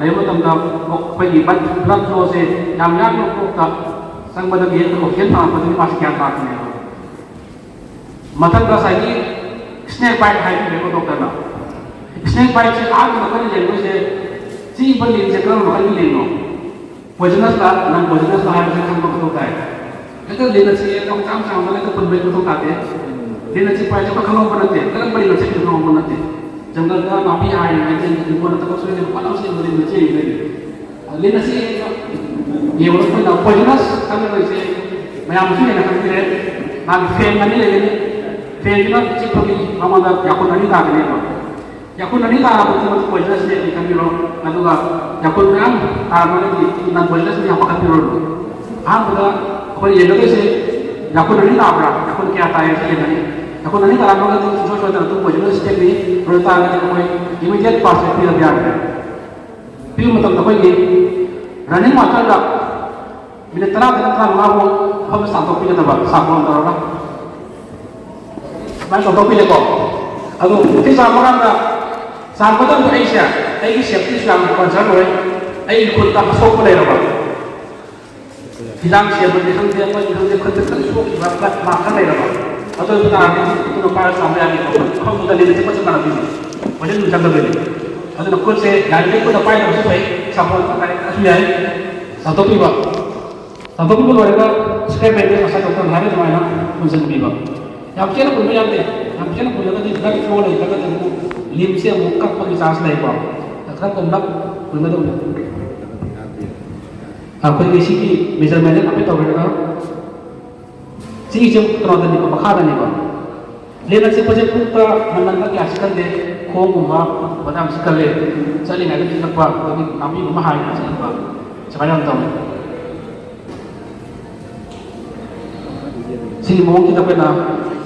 ꯂꯩꯕ ꯃꯇꯝꯗ ꯑꯩꯈꯣꯏꯒꯤ blood, blood flow ꯁꯦ ꯌꯥꯝ ꯌꯥꯡꯅ ꯀꯣꯛꯇ ꯆꯪꯕꯗꯒꯤ oxygen ꯐꯪꯉꯛꯄꯗꯒꯤ ꯃꯥꯁꯤ ꯒ꯭ꯌꯥꯟ ꯇꯥꯔꯛꯄꯅꯦꯕ꯫ ꯃꯊꯪꯗ ꯉꯁꯥꯏꯒꯤ snake bite ꯍꯥꯏꯕꯤꯔꯦꯀꯣ doctor ꯅ꯫ Snake bite ꯁꯦ ꯑꯍꯥꯟꯕꯗ ꯑꯩꯈꯣꯏꯅ ꯌꯦꯡꯗꯣꯏꯁꯦ ꯆꯤꯛꯏꯕ ꯂꯤꯟꯁꯦ ꯀꯔꯝꯕ ꯃꯈꯜꯒꯤ ꯂꯤꯟꯅꯣ? Poisonous ꯂ non poisonous ꯂ ꯍꯥꯏꯕꯁꯦ ꯈꯪꯕ ꯃꯊꯧ ꯇꯥꯏ꯫ ꯍꯦꯛꯇ ꯂꯤꯟꯅ ꯆꯤꯛꯑꯦ ꯈꯣꯡ ꯆꯥꯝ ꯆꯥꯝꯗ ꯍꯦꯛꯇ ꯄꯨꯟꯕꯒꯤ ꯃꯊꯧ ꯇꯥꯗꯦ꯫ ꯂꯤꯟꯅ ꯆꯤꯛꯄ ꯍꯥꯏꯁꯦ ꯑꯩꯈꯣꯏ ꯈꯪꯍꯧꯕ ꯅꯠꯇꯦ, ꯀꯔꯝꯕ ꯂꯤꯟꯅ ꯆꯤꯛꯏꯅꯣ ꯈꯪꯍꯧꯕ ꯅꯠꯇꯦ꯫ ꯖꯪꯒꯜꯗ ꯅꯥꯄꯤ ꯍꯥꯏꯔꯤꯉꯩꯗ ꯂꯤꯟ ꯀꯣꯟꯅ ꯊꯕꯛ ꯁꯨꯔꯤꯉꯩꯗ ꯄꯪꯂꯥꯎ ꯆꯦꯟꯕ ꯂꯤꯟꯅ ꯆꯤꯛꯏ ꯂꯩꯔꯦ꯫ ꯂꯤꯟ ꯑꯁꯤ ꯌꯦꯡꯕꯗ ꯑꯩꯈꯣꯏꯅ poisonous ꯈꯪꯅꯕꯁꯦ ꯃꯌꯥꯝꯅꯁꯨ ꯍꯦꯟꯅ ꯈꯪꯕꯤꯔꯦ꯫ ꯃꯥꯒꯤ ꯐꯦꯡ ꯑꯅꯤ ꯂꯩꯒꯅꯤ꯫ ꯐꯦꯡꯁꯤꯅ ꯆꯤꯛꯄꯒꯤ ꯃꯉꯣꯟꯗ ꯌꯥꯈꯨꯟ ꯑꯅꯤ ꯇꯥꯒꯅꯦꯕ꯫ ꯌꯥꯈꯨꯟ ꯑꯅꯤ ꯇꯥꯔꯕꯗꯤ ꯃꯗꯨ poisonous snake ꯅꯤ ꯈꯟꯕꯤꯔꯣ꯫ ꯑꯗꯨꯒ ꯌꯥꯈꯨꯟ ꯃꯌꯥꯝ ꯇꯥꯔꯝꯃꯒꯗꯤ non poisonous ꯅꯤ ꯌꯥꯝ ꯄꯥꯈꯠꯄꯤꯔꯨꯔꯅꯨ꯫ ꯑꯍꯥꯟꯕꯗ ꯑꯩꯈꯣꯏ ꯌꯦꯡꯒꯗꯣꯏꯁꯦ ꯌꯥꯈꯨꯟ ꯑꯅꯤ ꯇꯥꯕ꯭ꯔꯥ, ꯌꯥꯈꯨꯟ ꯀꯌꯥ ꯇꯥꯏ ꯍꯥꯏꯕꯁꯤ ꯌꯦꯡꯒꯅꯤ꯫ ꯌꯥꯈꯨꯟ ꯑꯅꯤ ꯇꯥꯔꯝꯃꯒꯗꯤ ꯁꯨꯡꯁꯣꯏ ꯁꯣꯏꯗꯅ ꯑꯗꯨꯝ poisonous snake ꯅꯤ꯫ ꯑꯗꯨ ꯑꯣꯏ ꯇꯥꯔꯒꯗꯤ ꯑꯩꯈꯣꯏ immediate first aid ꯄꯤꯗꯕ ꯌꯥꯗ꯭ꯔꯦ꯫ ꯄꯤꯕ ꯃꯇꯝꯗ ꯑꯩꯈꯣꯏꯒꯤ running water ꯗ ꯃꯤꯅꯤꯠ ꯇꯔꯥꯗꯒꯤ ꯇꯔꯥꯃꯉꯥ ꯐꯥꯎ ꯃꯐꯝꯗ ꯆꯥꯝꯊꯣꯛꯄꯤꯒꯗꯕ, ꯁꯥꯄꯣꯟ ꯇꯧꯔꯒ꯫ ꯁꯨꯃꯥꯏꯅ ꯇꯧꯊꯣꯛꯄꯤꯔꯦꯀꯣ꯫ ꯑꯗꯨ ꯁꯤ ꯆꯥꯝꯕ ꯀꯥꯟꯗ, ꯆꯥꯝꯕ ꯃꯇꯝꯗ ꯑꯩꯁꯦ, ꯑꯩꯒꯤ safety ꯁꯨ ꯌꯥꯝꯅ concern ꯑꯣꯏ꯫ ꯑꯩꯒꯤ ꯈꯨꯠꯇ ꯑꯁꯣꯛꯄ ꯂꯩꯔꯕ, ꯍꯤꯗꯥꯛ ꯁꯦꯝꯕꯅꯤ ꯈꯪꯗꯦ, ꯑꯃꯅꯤ ꯈꯪꯗꯦ, ꯈꯨꯠꯇ ꯈꯤꯇꯪ ꯁꯣꯛꯈꯤꯕ, cut mark ꯈꯔ ꯂꯩꯔꯕ, ꯑꯗꯨ ꯑꯣꯏꯕ ꯇꯥꯔꯗꯤ ꯈꯨꯠꯇꯨꯅ ꯄꯥꯏꯔ ꯆꯥꯝꯕ ꯌꯥꯗꯦ꯫ ꯃꯐꯝꯗꯨꯗ ꯂꯤꯟ ꯑꯆꯤꯛꯄ ꯆꯪꯉꯛꯑꯗꯤ ꯄꯣꯏꯖꯟ ꯑꯗꯨꯝ ꯆꯪꯒꯗꯣꯏꯅꯤ꯫ ꯑꯗꯨꯅ ꯈꯨꯠꯁꯦ ꯌꯥꯔꯤꯈꯩ ꯈꯨꯠꯇ ꯄꯥꯏꯗꯕꯁꯨ ꯐꯩ꯫ ꯁꯥꯄꯣꯟ ꯑꯃ ꯄꯥꯏꯔꯁꯨ ꯌꯥꯏ꯫ ꯆꯥꯝꯊꯣꯛꯄꯤꯕ꯫ ꯆꯥꯝꯊꯣꯛꯄꯤꯕ ꯂꯣꯏꯔꯒ ꯁ꯭ꯀ꯭ꯔꯦꯞ ꯕꯦꯟꯗꯦꯖ ꯉꯁꯥꯏ ꯗꯣꯛꯇꯔꯅ ꯍꯥꯏꯕ ꯑꯗꯨꯃꯥꯏꯅ ꯄꯨꯟꯁꯤꯟꯕꯤꯕ꯫ ꯌꯥꯝ ꯆꯦꯠꯅ ꯄꯨꯟꯕ ꯌꯥꯗꯦ꯫ ꯌꯥꯝ ꯆꯦꯠꯅ ꯄꯨꯜꯂꯒꯗꯤ ꯕ꯭ꯂꯗ ꯐ꯭ꯂꯣ ꯂꯩꯇ꯭ꯔꯒꯗꯤ ꯑꯃꯨꯛ ꯂꯤꯝꯁꯦ ꯑꯃꯨꯛ ꯀꯛꯄꯒꯤ ꯆꯥꯟꯁ ꯂꯩꯀꯣ꯫ ꯈꯔ ꯀꯣꯝꯂꯞ ꯄꯨꯟꯒꯗꯧꯕꯅꯤ꯫ ꯑꯩꯈꯣꯏꯒꯤ ꯁꯤꯒꯤ ꯃꯦꯖꯔꯃꯦꯟꯁꯦ ꯍꯥꯏꯐꯦꯠ ꯇꯧꯔꯒ ꯁꯤꯒꯤꯁꯦ ꯀꯩꯅꯣꯗꯅꯤꯀꯣ, ꯃꯈꯥꯗꯅꯤꯀꯣ꯫ ꯂꯦꯟ ꯑꯆꯤꯛꯄꯁꯦ ꯄꯨꯛꯇ ꯃꯅꯪꯗ ꯀꯌꯥ ꯆꯤꯛꯀꯟꯗꯦ, ꯈꯣꯡꯒꯨꯝꯕ ꯈꯨꯠꯀꯨꯝꯕꯗ ꯌꯥꯝ ꯆꯤꯛꯀꯜꯂꯦ꯫ ꯆꯠꯂꯤꯉꯩꯗ ꯆꯤꯛꯂꯛꯄ, ꯑꯗꯒꯤ ꯅꯥꯄꯤꯒꯨꯝꯕ ꯍꯥꯏꯔꯒ ꯆꯤꯛꯂꯛꯄ, ꯁꯨꯃꯥꯏꯅ ꯌꯥꯝ ꯇꯧꯋꯦ꯫ ꯁꯤꯒꯤ ꯃꯑꯣꯡꯁꯤꯗ ꯑꯩꯈꯣꯏꯅ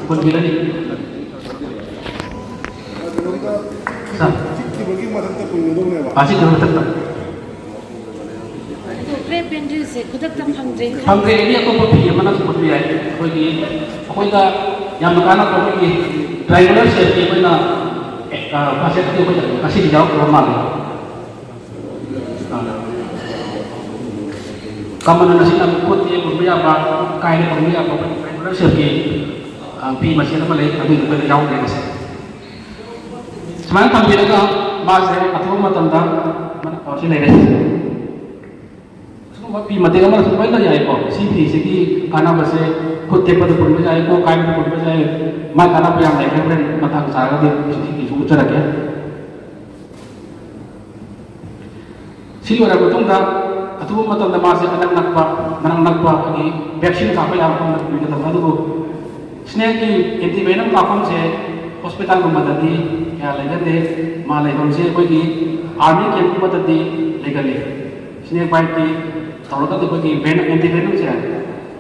ꯍꯨꯟꯕꯤꯔꯅꯤ꯫ ꯁꯥ꯫ ꯆꯤꯛꯈꯤꯕꯒꯤ ꯃꯊꯛꯇ ꯄꯨꯟꯒꯗꯧꯅꯦꯕ꯫ ꯑꯥ, ꯆꯤꯛꯈꯤꯕꯒꯤ ꯃꯊꯛꯇ꯫ ꯑꯗꯣ ꯀ꯭ꯔꯦꯞ ꯕꯦꯟꯗꯦꯖꯁꯦ ꯈꯨꯗꯛꯇ ꯐꯪꯗ꯭ꯔꯦ꯫ ꯐꯪꯗ꯭ꯔꯦ, ꯑꯦꯅꯤ ꯑꯇꯣꯞꯄ ꯐꯤ ꯑꯃꯅ ꯁꯨꯕꯁꯨ ꯌꯥꯏ꯫ ꯑꯩꯈꯣꯏꯒꯤ, ꯑꯩꯈꯣꯏꯗ ꯌꯥꯝꯅ ꯀꯥꯟꯅꯕ ꯑꯩꯈꯣꯏꯒꯤ ꯇ꯭ꯔꯥꯏꯕꯦꯂꯔ ꯁꯦꯠꯁꯤ ꯑꯩꯈꯣꯏꯅ, ꯑ, ꯐꯥꯔꯁ ꯑꯩꯈꯣꯏꯗ ꯉꯁꯤꯗꯤ ꯌꯥꯎꯔꯛꯇꯕ ꯃꯥꯜꯂꯦ꯫ ꯑ, ꯀꯃꯟ ꯑꯣꯏꯅ ꯁꯤꯖꯤꯟꯅꯕ ꯄꯣꯠꯇꯤ ꯄꯨꯟꯕ ꯌꯥꯕ, ꯀꯥꯏꯅ ꯄꯨꯟꯕ ꯌꯥꯕ ꯑꯩꯈꯣꯏꯒꯤ ꯇ꯭ꯔꯥꯏꯕꯦꯂꯔ ꯁꯦꯠꯀꯤ, ꯑ, ꯐꯤ ꯃꯆꯦꯠ ꯑꯃ ꯂꯩ, ꯑꯗꯨꯏꯗꯨ ꯑꯩꯈꯣꯏꯗ ꯌꯥꯎꯗ꯭ꯔꯦ ꯉꯁꯤ꯫ ꯁꯨꯃꯥꯏꯅ ꯊꯝꯕꯤꯔꯒ ꯃꯥꯁꯦ ꯑꯊꯨꯕ ꯃꯇꯝꯗ ꯃꯅꯥ ꯄꯥꯎꯁꯤ ꯂꯩꯔꯦ꯫ ꯁꯤꯒꯨꯝꯕ ꯐꯤ ꯃꯇꯦꯛ ꯑꯃꯅꯁꯨ ꯂꯣꯏꯅ ꯌꯥꯏꯀꯣ꯫ ꯁꯤ ꯐꯤꯁꯤꯒꯤ ꯀꯥꯟꯅꯕꯁꯦ ꯈꯨꯠ ꯊꯦꯛꯄꯗ ꯄꯨꯟꯕ ꯌꯥꯏ, ꯀꯣꯛ ꯀꯥꯏꯕꯗ ꯄꯨꯟꯕ ꯌꯥꯏ꯫ ꯃꯥꯏ ꯀꯥꯟꯅꯕ ꯌꯥꯝ ꯂꯩꯈ꯭ꯔꯦ꯫ ꯍꯣꯔꯦꯟ ꯃꯇꯥꯡ ꯆꯥꯔꯒꯗꯤ ꯁꯤ ꯐꯤꯁꯨ ꯎꯠꯆꯔꯛꯀꯦ꯫ ꯁꯤ ꯂꯣꯏꯔꯕ ꯃꯇꯨꯡꯗ ꯑꯊꯨꯕ ꯃꯇꯝꯗ ꯃꯥꯁꯦ ꯃꯅꯥꯛ ꯅꯛꯄ, ꯃꯅꯥꯛ ꯅꯛꯄ ꯑꯩꯈꯣꯏꯒꯤ ꯚꯦꯛꯁꯤꯟ ꯀꯥꯞꯄ ꯌꯥꯕ ꯃꯐꯝꯗ ꯄꯨꯕꯤꯒꯗꯕꯅꯤ꯫ ꯑꯗꯨꯕꯨ ꯁ꯭ꯅꯦꯛꯀꯤ ꯑꯦꯟꯇꯤꯚꯦꯅꯝ ꯀꯥꯞꯐꯝꯁꯦ ꯍꯣꯁꯄꯤꯇꯥꯜꯒꯨꯝꯕꯗꯗꯤ ꯀꯌꯥ ꯂꯩꯒꯟꯗꯦ꯫ ꯃꯥ ꯂꯩꯐꯝꯁꯦ ꯑꯩꯈꯣꯏꯒꯤ ꯑꯥꯔꯃꯤ ꯀꯦꯝꯞꯀꯨꯝꯕꯗꯗꯤ ꯂꯩꯒꯜꯂꯤ꯫ ꯁ꯭ꯅꯦꯛ ꯕꯥꯏꯠꯇꯤ ꯇꯧꯔꯒꯗꯤ ꯑꯩꯈꯣꯏꯒꯤ ꯚꯦꯅꯝ, ꯑꯦꯟꯇꯤꯚꯦꯅꯝꯁꯦ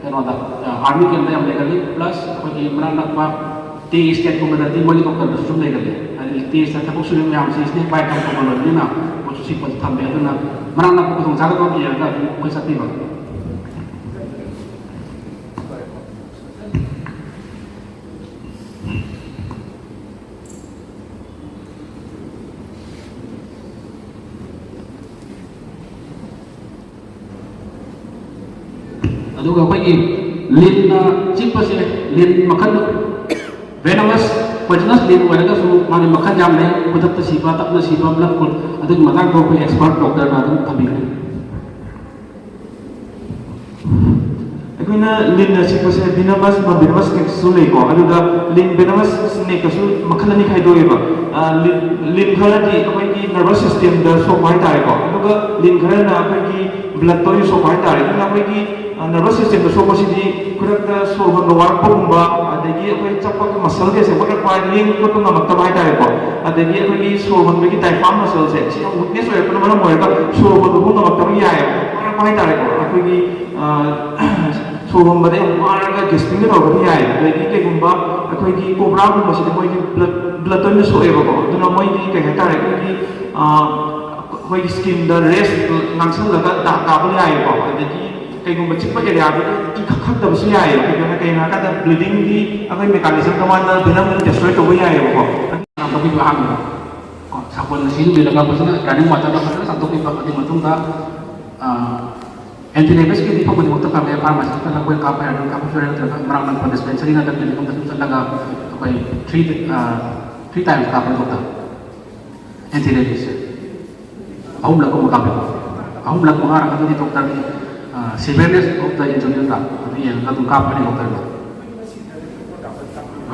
ꯀꯩꯅꯣꯗ, ꯑꯥꯔꯃꯤ ꯀꯦꯝꯞꯇ ꯌꯥꯝ ꯂꯩꯒꯜꯂꯤ꯫ ꯄ꯭ꯂꯁ ꯑꯩꯈꯣꯏꯒꯤ ꯃꯅꯥꯛ ꯅꯛꯄ ꯇꯤ ꯁ꯭ꯇꯦꯠꯀꯨꯝꯕꯗꯗꯤ ꯃꯣꯏꯒꯤ ꯗꯣꯛꯇꯔꯗꯁꯨ ꯁꯨꯝ ꯂꯩꯒꯜꯂꯤ꯫ ꯍꯥꯏꯗꯤ ꯇꯤ ꯁ꯭ꯇꯦꯠ ꯊꯕꯛ ꯁꯨꯔꯤꯕ ꯃꯌꯥꯝꯁꯤ ꯁ꯭ꯅꯦꯛ ꯕꯥꯏꯠ ꯇꯧꯕ ꯂꯣꯏꯕꯅꯤꯅ ꯃꯣꯏꯁꯨ ꯁꯤ ꯄꯣꯠꯁꯤ ꯊꯝꯃꯦ꯫ ꯑꯗꯨꯅ ꯃꯅꯥꯛ ꯅꯛꯄ ꯈꯨꯗꯣꯡꯆꯥꯗꯕ ꯑꯃ ꯌꯦꯡꯉꯒ ꯑꯗꯨꯝ ꯑꯩꯈꯣꯏ ꯆꯠꯄꯤꯕ꯫ ꯑꯗꯨꯒ ꯑꯩꯈꯣꯏꯒꯤ ꯂꯤꯟꯅ ꯆꯤꯛꯄꯁꯦ, ꯂꯤꯟ ꯃꯈꯜ venomous, poisonous ꯂꯤꯟ ꯑꯣꯏꯔꯒꯁꯨ ꯃꯥꯒꯤ ꯃꯈꯜ ꯌꯥꯝ ꯂꯩ꯫ ꯈꯨꯗꯛꯇ ꯁꯤꯕ, ꯇꯞꯅ ꯁꯤꯕ, blood clot, ꯑꯗꯨꯒꯤ ꯃꯇꯥꯡꯗ ꯑꯩꯈꯣꯏ expert doctor ꯅ ꯑꯗꯨꯝ ꯊꯝꯕꯤꯒꯅꯤ꯫ ꯑꯩꯈꯣꯏꯅ ꯂꯤꯟꯅ ꯆꯤꯛꯄꯁꯦ venomous, non venomous snake ꯁꯨ ꯂꯩꯀꯣ꯫ ꯑꯗꯨꯒ ꯂꯤꯟ venomous snake ꯀꯁꯨ ꯃꯈꯜ ꯑꯅꯤ ꯈꯥꯏꯗꯣꯛꯑꯦꯕ꯫ ꯑ, ꯂꯤꯟ, ꯂꯤꯟ ꯈꯔꯗꯤ ꯑꯩꯈꯣꯏꯒꯤ nervous system ꯗ ꯁꯣꯛꯄ ꯍꯥꯏꯇꯥꯔꯦꯀꯣ, ꯑꯗꯨꯒ ꯂꯤꯟ ꯈꯔꯅ ꯑꯩꯈꯣꯏꯒꯤ blood ꯇ ꯑꯣꯏꯅ ꯁꯣꯛꯄ ꯍꯥꯏꯇꯥꯔꯦ꯫ ꯑꯗꯨꯅ ꯑꯩꯈꯣꯏꯒꯤ, ꯑ, nervous system ꯗ ꯁꯣꯛꯄꯁꯤꯗꯤ ꯈꯨꯗꯛꯇ ꯁꯣꯔ ꯍꯣꯟꯕ ꯋꯥꯔꯛꯄꯒꯨꯝꯕ, ꯑꯗꯒꯤ ꯑꯩꯈꯣꯏ ꯆꯠꯄꯒꯤ muscle ꯒꯩꯁꯦ ꯋꯥꯔꯛꯄ ꯍꯥꯏ, ꯂꯦꯡ ꯈꯣꯠꯄ ꯉꯝꯃꯛꯇꯕ ꯍꯥꯏꯇꯥꯔꯦꯀꯣ꯫ ꯑꯗꯒꯤ ꯑꯩꯈꯣꯏꯒꯤ ꯁꯣꯔ ꯍꯣꯟꯕꯒꯤ diaphragm muscle ꯁꯦ ꯁꯤꯅ weakness ꯑꯣꯏꯔꯛꯄꯅ ꯃꯔꯝ ꯑꯣꯏꯔꯒ ꯁꯣꯔ ꯍꯣꯟꯕ ꯐꯥꯎ ꯉꯝꯃꯛꯇꯕ ꯌꯥꯏꯌꯦꯕ, ꯋꯥꯔꯛꯄ ꯍꯥꯏꯇꯥꯔꯦꯀꯣ꯫ ꯑꯩꯈꯣꯏꯒꯤ, ꯑ, ꯁꯣꯔ ꯍꯣꯟꯕꯗ ꯌꯥꯝ ꯋꯥꯔꯒ gasping ꯒ ꯇꯧꯔꯛꯄꯗꯤ ꯌꯥꯏ꯫ ꯑꯗꯒꯤ ꯀꯩꯒꯨꯝꯕ ꯑꯩꯈꯣꯏꯒꯤ cobra ꯒꯨꯝꯕꯁꯤꯗꯤ ꯃꯣꯏꯒꯤ blood, blood ꯇ ꯑꯣꯏꯅ ꯁꯣꯛꯑꯦꯕꯀꯣ꯫ ꯑꯗꯨꯅ ꯃꯣꯏꯒꯤ ꯀꯩ ꯍꯥꯏꯇꯥꯔꯦ, ꯑꯩꯈꯣꯏꯒꯤ, ꯑ, ꯑꯩꯈꯣꯏꯒꯤ skin ꯗ rash ꯉꯥꯡꯁꯜꯂꯒ ꯗꯥꯛ ꯀꯥꯕ ꯌꯥꯏꯌꯦꯕꯀꯣ꯫ ꯑꯗꯒꯤ ꯀꯩꯒꯨꯝꯕ ꯆꯤꯛꯄ area ꯗꯨꯗ ꯏ ꯈꯛ ꯈꯛꯇꯕꯁꯨ ꯌꯥꯏꯌꯦꯕ꯫ ꯀꯩꯒꯤꯅꯣ, ꯀꯩꯒꯤꯅꯣ ꯍꯥꯏ ꯀꯥꯟꯗ bleeding ꯒꯤ ꯑꯩꯈꯣꯏ mechanism ꯇꯣꯉꯥꯟꯅ venom ꯅ destroy ꯇꯧꯕ ꯌꯥꯏꯌꯦꯕꯀꯣ꯫ ꯆꯥꯝꯊꯣꯛꯄꯤꯕ ꯑꯍꯥꯟꯕꯗ꯫ ꯀꯣ, ꯁꯥꯄꯣꯟꯅ ꯁꯤꯖꯤꯟꯕꯤꯔꯒ ꯐꯖꯅ running water ꯗ ꯐꯖꯅ ꯆꯥꯝꯊꯣꯛꯄꯤꯕ꯫ ꯑꯗꯨꯒꯤ ꯃꯇꯨꯡꯗ, ꯑ, anti rabies ꯀꯤꯗꯤ ꯃꯐꯝ ꯈꯨꯗꯤꯡꯃꯛꯇ ꯐꯪꯉꯦ, pharmacy ꯇ ꯂꯩ, ꯑꯩꯈꯣꯏ ꯀꯥꯞꯄ ꯌꯥꯔꯦ, ꯑꯗꯨꯝ ꯀꯥꯞꯄꯁꯨ ꯌꯥꯔꯦ, ꯅꯠꯇ꯭ꯔꯒ ꯃꯅꯥꯛ ꯅꯛꯄ dispensary ꯅꯠꯇ꯭ꯔꯒ clinic ꯑꯃꯗ ꯑꯗꯨꯝ ꯆꯠꯂꯒ ꯑꯩꯈꯣꯏ three, ꯑ, three times ꯀꯥꯞꯄꯦ doctor꯫ Anti rabies ꯁꯦ ꯑꯍꯨꯝꯂꯛ ꯀꯨꯝꯕ ꯀꯥꯞꯄꯦꯀꯣ꯫ ꯑꯍꯨꯝꯂꯛ ꯃꯉꯥꯔꯛ ꯑꯗꯨꯗꯤ doctor ꯒꯤ, ꯑ, severeness of the injury ꯅꯠꯇ꯭ꯔꯥ? ꯑꯗꯨ ꯌꯦꯡꯉꯒ ꯑꯗꯨꯝ ꯀꯥꯞꯄꯅꯤ doctor ꯅ꯫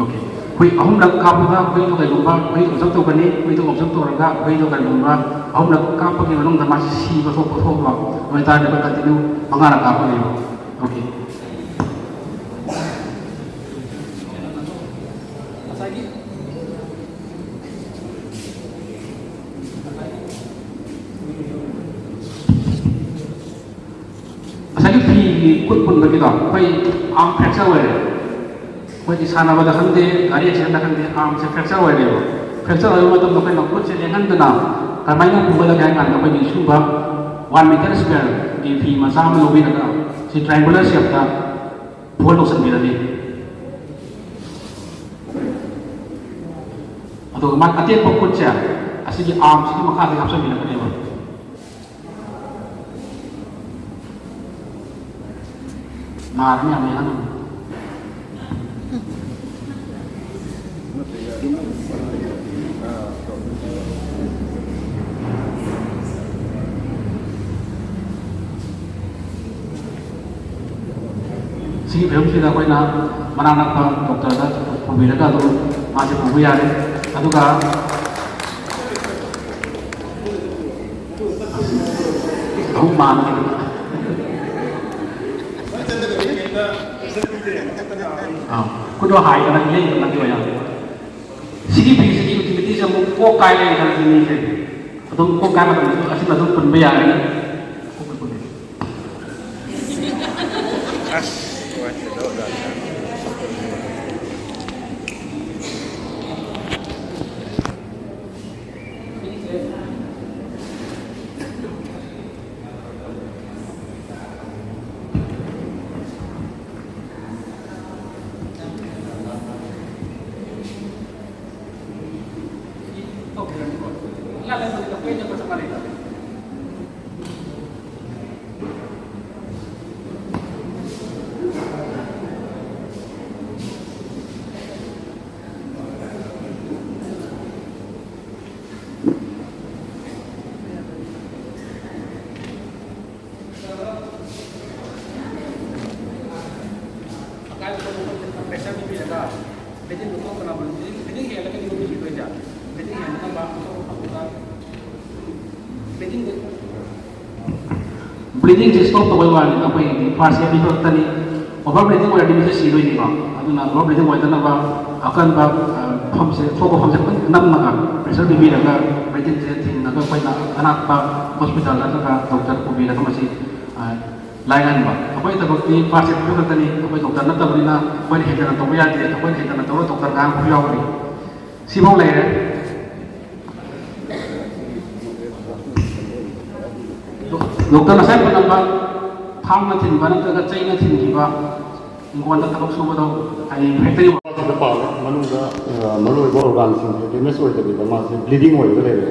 Okay꯫ ꯍꯨꯏ ꯑꯍꯨꯝꯂꯛ ꯀꯥꯞꯄꯒ ꯍꯨꯏꯗꯣ ꯀꯩꯒꯨꯝꯕ ꯍꯨꯏ observe ꯇꯧꯒꯅꯤ, ꯍꯨꯏꯗꯣ observe ꯇꯧꯔꯒ ꯍꯨꯏꯗꯣ ꯀꯩꯒꯨꯝꯕ ꯑꯍꯨꯝꯂꯛ ꯀꯥꯞꯄꯒꯤ ꯃꯅꯨꯡꯗ ꯃꯥꯁꯤ ꯁꯤꯕ ꯊꯣꯛꯄ ꯊꯣꯛꯄ ꯑꯣꯏꯇꯥꯔꯗꯤ ꯑꯩꯈꯣꯏ continue ꯃꯉꯥꯔꯛ ꯀꯥꯞꯄꯅꯦꯕ꯫ Okay꯫ ꯉꯁꯥꯏꯒꯤ ꯐꯤꯒꯤ ꯈꯨꯠ ꯄꯨꯟꯕꯒꯤꯗꯣ, ꯑꯩꯈꯣꯏ arm fracture ꯑꯣꯏꯔꯦ꯫ ꯑꯩꯈꯣꯏꯒꯤ ꯁꯥꯟꯅꯕꯗ ꯈꯪꯗꯦ, ꯒꯥꯔꯤ accident ꯗ ꯈꯪꯗꯦ, arm ꯁꯦ fracture ꯑꯣꯏꯔꯦꯕ꯫ Fracture ꯑꯣꯏꯕ ꯃꯇꯝꯗ ꯑꯩꯈꯣꯏꯅ ꯈꯨꯠꯁꯦ ꯂꯦꯡꯍꯟꯗꯅ ꯀꯃꯥꯏꯅ ꯄꯨꯒꯗꯒꯦ ꯍꯥꯏ ꯀꯥꯟꯗ, ꯑꯩꯈꯣꯏꯒꯤ ꯁꯨꯝꯕ one meter square ꯒꯤ ꯐꯤ ꯃꯆꯥ ꯑꯃ ꯂꯧꯕꯤꯔꯒ, ꯁꯤ triangular shape ꯇ fold ꯇꯧꯁꯟꯕꯤꯔꯅꯤ꯫ ꯑꯗꯨꯒ ꯃꯥ ꯑꯇꯦꯛꯄ ꯈꯨꯠꯁꯦ ꯑꯁꯤꯒꯤ arm ꯁꯤꯒꯤ ꯃꯈꯥꯗ ꯍꯥꯞꯆꯟꯕꯤꯔꯛꯀꯅꯦꯕ꯫ ꯌꯥꯔꯅꯤ, ꯌꯥꯝ ꯌꯥꯔꯅꯤ꯫ ꯁꯤꯒꯤ ꯐꯤꯕꯝꯁꯤꯗ ꯑꯩꯈꯣꯏꯅ ꯃꯅꯥꯛ ꯅꯛꯄ ꯗꯣꯛꯇꯔꯗ ꯄꯨꯕꯤꯔꯒ ꯑꯗꯨꯝ ꯃꯥꯁꯦ ꯄꯨꯕ ꯌꯥꯔꯦ꯫ ꯑꯗꯨꯒ ꯑꯍꯨꯝ ꯃꯥꯟꯅ ꯑꯥ, ꯈꯨꯗꯣ ꯍꯥꯏꯗꯅ ꯂꯩꯗꯅ ꯂꯩꯕ ꯌꯥꯎꯋꯦ꯫ ꯁꯤꯒꯤ ꯐꯤꯁꯤꯒꯤ ꯌꯨꯇꯤꯂꯤꯇꯤꯁꯦ ꯑꯃꯨꯛ ꯀꯣꯛ ꯀꯥꯏ ꯂꯩꯗꯅ ꯃꯤꯁꯦ ꯑꯗꯨꯝ ꯀꯣꯛ ꯀꯥꯏ ꯃꯇꯝꯗꯁꯨ ꯑꯁꯤꯅ ꯑꯗꯨꯝ ꯄꯨꯟꯕ ꯌꯥꯔꯅꯤ꯫ ꯑꯁ, ꯅꯨꯡꯉꯥꯏꯇꯦꯗ, ꯑꯣꯖꯥ꯫ ꯕ꯭ꯂꯤꯗꯤꯡꯁꯦ ꯁ꯭ꯇꯣꯞ ꯇꯧꯕꯩ ꯋꯥꯅꯤ, ꯑꯩꯈꯣꯏꯒꯤꯗꯤ ꯐꯥꯔꯁ ꯑꯦꯗ ꯈꯛꯇꯅꯤ꯫ ꯑꯣꯚꯔ ꯕ꯭ꯂꯤꯗꯤꯡ ꯑꯣꯏꯔꯗꯤ ꯃꯤꯁꯦ ꯁꯤꯗꯣꯏꯅꯤꯀꯣ꯫ ꯑꯗꯨꯅ ꯑꯣꯚꯔ ꯕ꯭ꯂꯤꯗꯤꯡ ꯑꯣꯏꯗꯅꯕ ꯑꯀꯟꯕ, ꯑ, ꯐꯝꯁꯦ, ꯊꯣꯛꯄ ꯐꯝꯁꯦ ꯐꯖꯅ ꯅꯝꯃꯒ, ꯄ꯭ꯔꯦꯁꯔ ꯄꯤꯕꯤꯔꯒ, ꯕ꯭ꯂꯤꯗꯤꯡꯁꯦ ꯊꯤꯡꯉꯒ ꯑꯩꯈꯣꯏꯅ ꯑꯅꯛꯄ ꯍꯣꯁꯄꯤꯇꯥꯜ ꯅꯠꯇ꯭ꯔꯒ ꯗꯣꯛꯇꯔ ꯄꯨꯕꯤꯔꯒ ꯃꯁꯤ, ꯑ, ꯂꯥꯏ ꯉꯟꯕ꯫ ꯑꯩꯈꯣꯏ ꯊꯕꯛꯇꯤ ꯐꯥꯔꯁ ꯑꯦꯗ ꯈꯛꯇꯅꯤ꯫ ꯑꯩꯈꯣꯏ ꯗꯣꯛꯇꯔ ꯅꯠꯇꯕꯅꯤꯅ ꯑꯩꯈꯣꯏꯅ ꯍꯦꯟꯖꯅ ꯇꯧꯕ ꯌꯥꯗꯦ꯫ ꯑꯩꯈꯣꯏꯅ ꯍꯦꯟꯖꯅ ꯇꯧꯔ ꯗꯣꯛꯇꯔ ꯉꯥꯡꯕꯁꯨ ꯌꯥꯎꯔꯤ꯫ ꯁꯤꯐꯥꯎ ꯂꯩꯔꯦ꯫ ꯗꯣꯛꯇꯔ ꯉꯁꯥꯏ ꯄꯜꯂꯝꯕ ꯊꯥꯡꯅ ꯊꯤꯟꯕ ꯅꯠꯇ꯭ꯔꯒ ꯆꯩꯅ ꯊꯤꯟꯈꯤꯕ, ꯍꯤꯡꯒꯣꯜꯗ ꯊꯕꯛ ꯁꯨꯕꯗꯣ, ꯍꯥꯏꯗꯤ ꯐꯦꯛꯇꯔꯤ ꯁꯤꯗ ꯄꯥꯜꯂꯦ꯫ ꯃꯅꯨꯡꯗ, ꯑ, ꯃꯔꯨꯑꯣꯏꯕ ꯑꯣꯔꯒꯥꯟꯁꯤꯡꯁꯦ ꯗꯦꯃꯦꯖ ꯑꯣꯏꯗꯕꯤꯗ ꯃꯥꯁꯦ ꯕ꯭ꯂꯤꯗꯤꯡ ꯑꯣꯏꯔꯒ ꯂꯩꯔꯦ꯫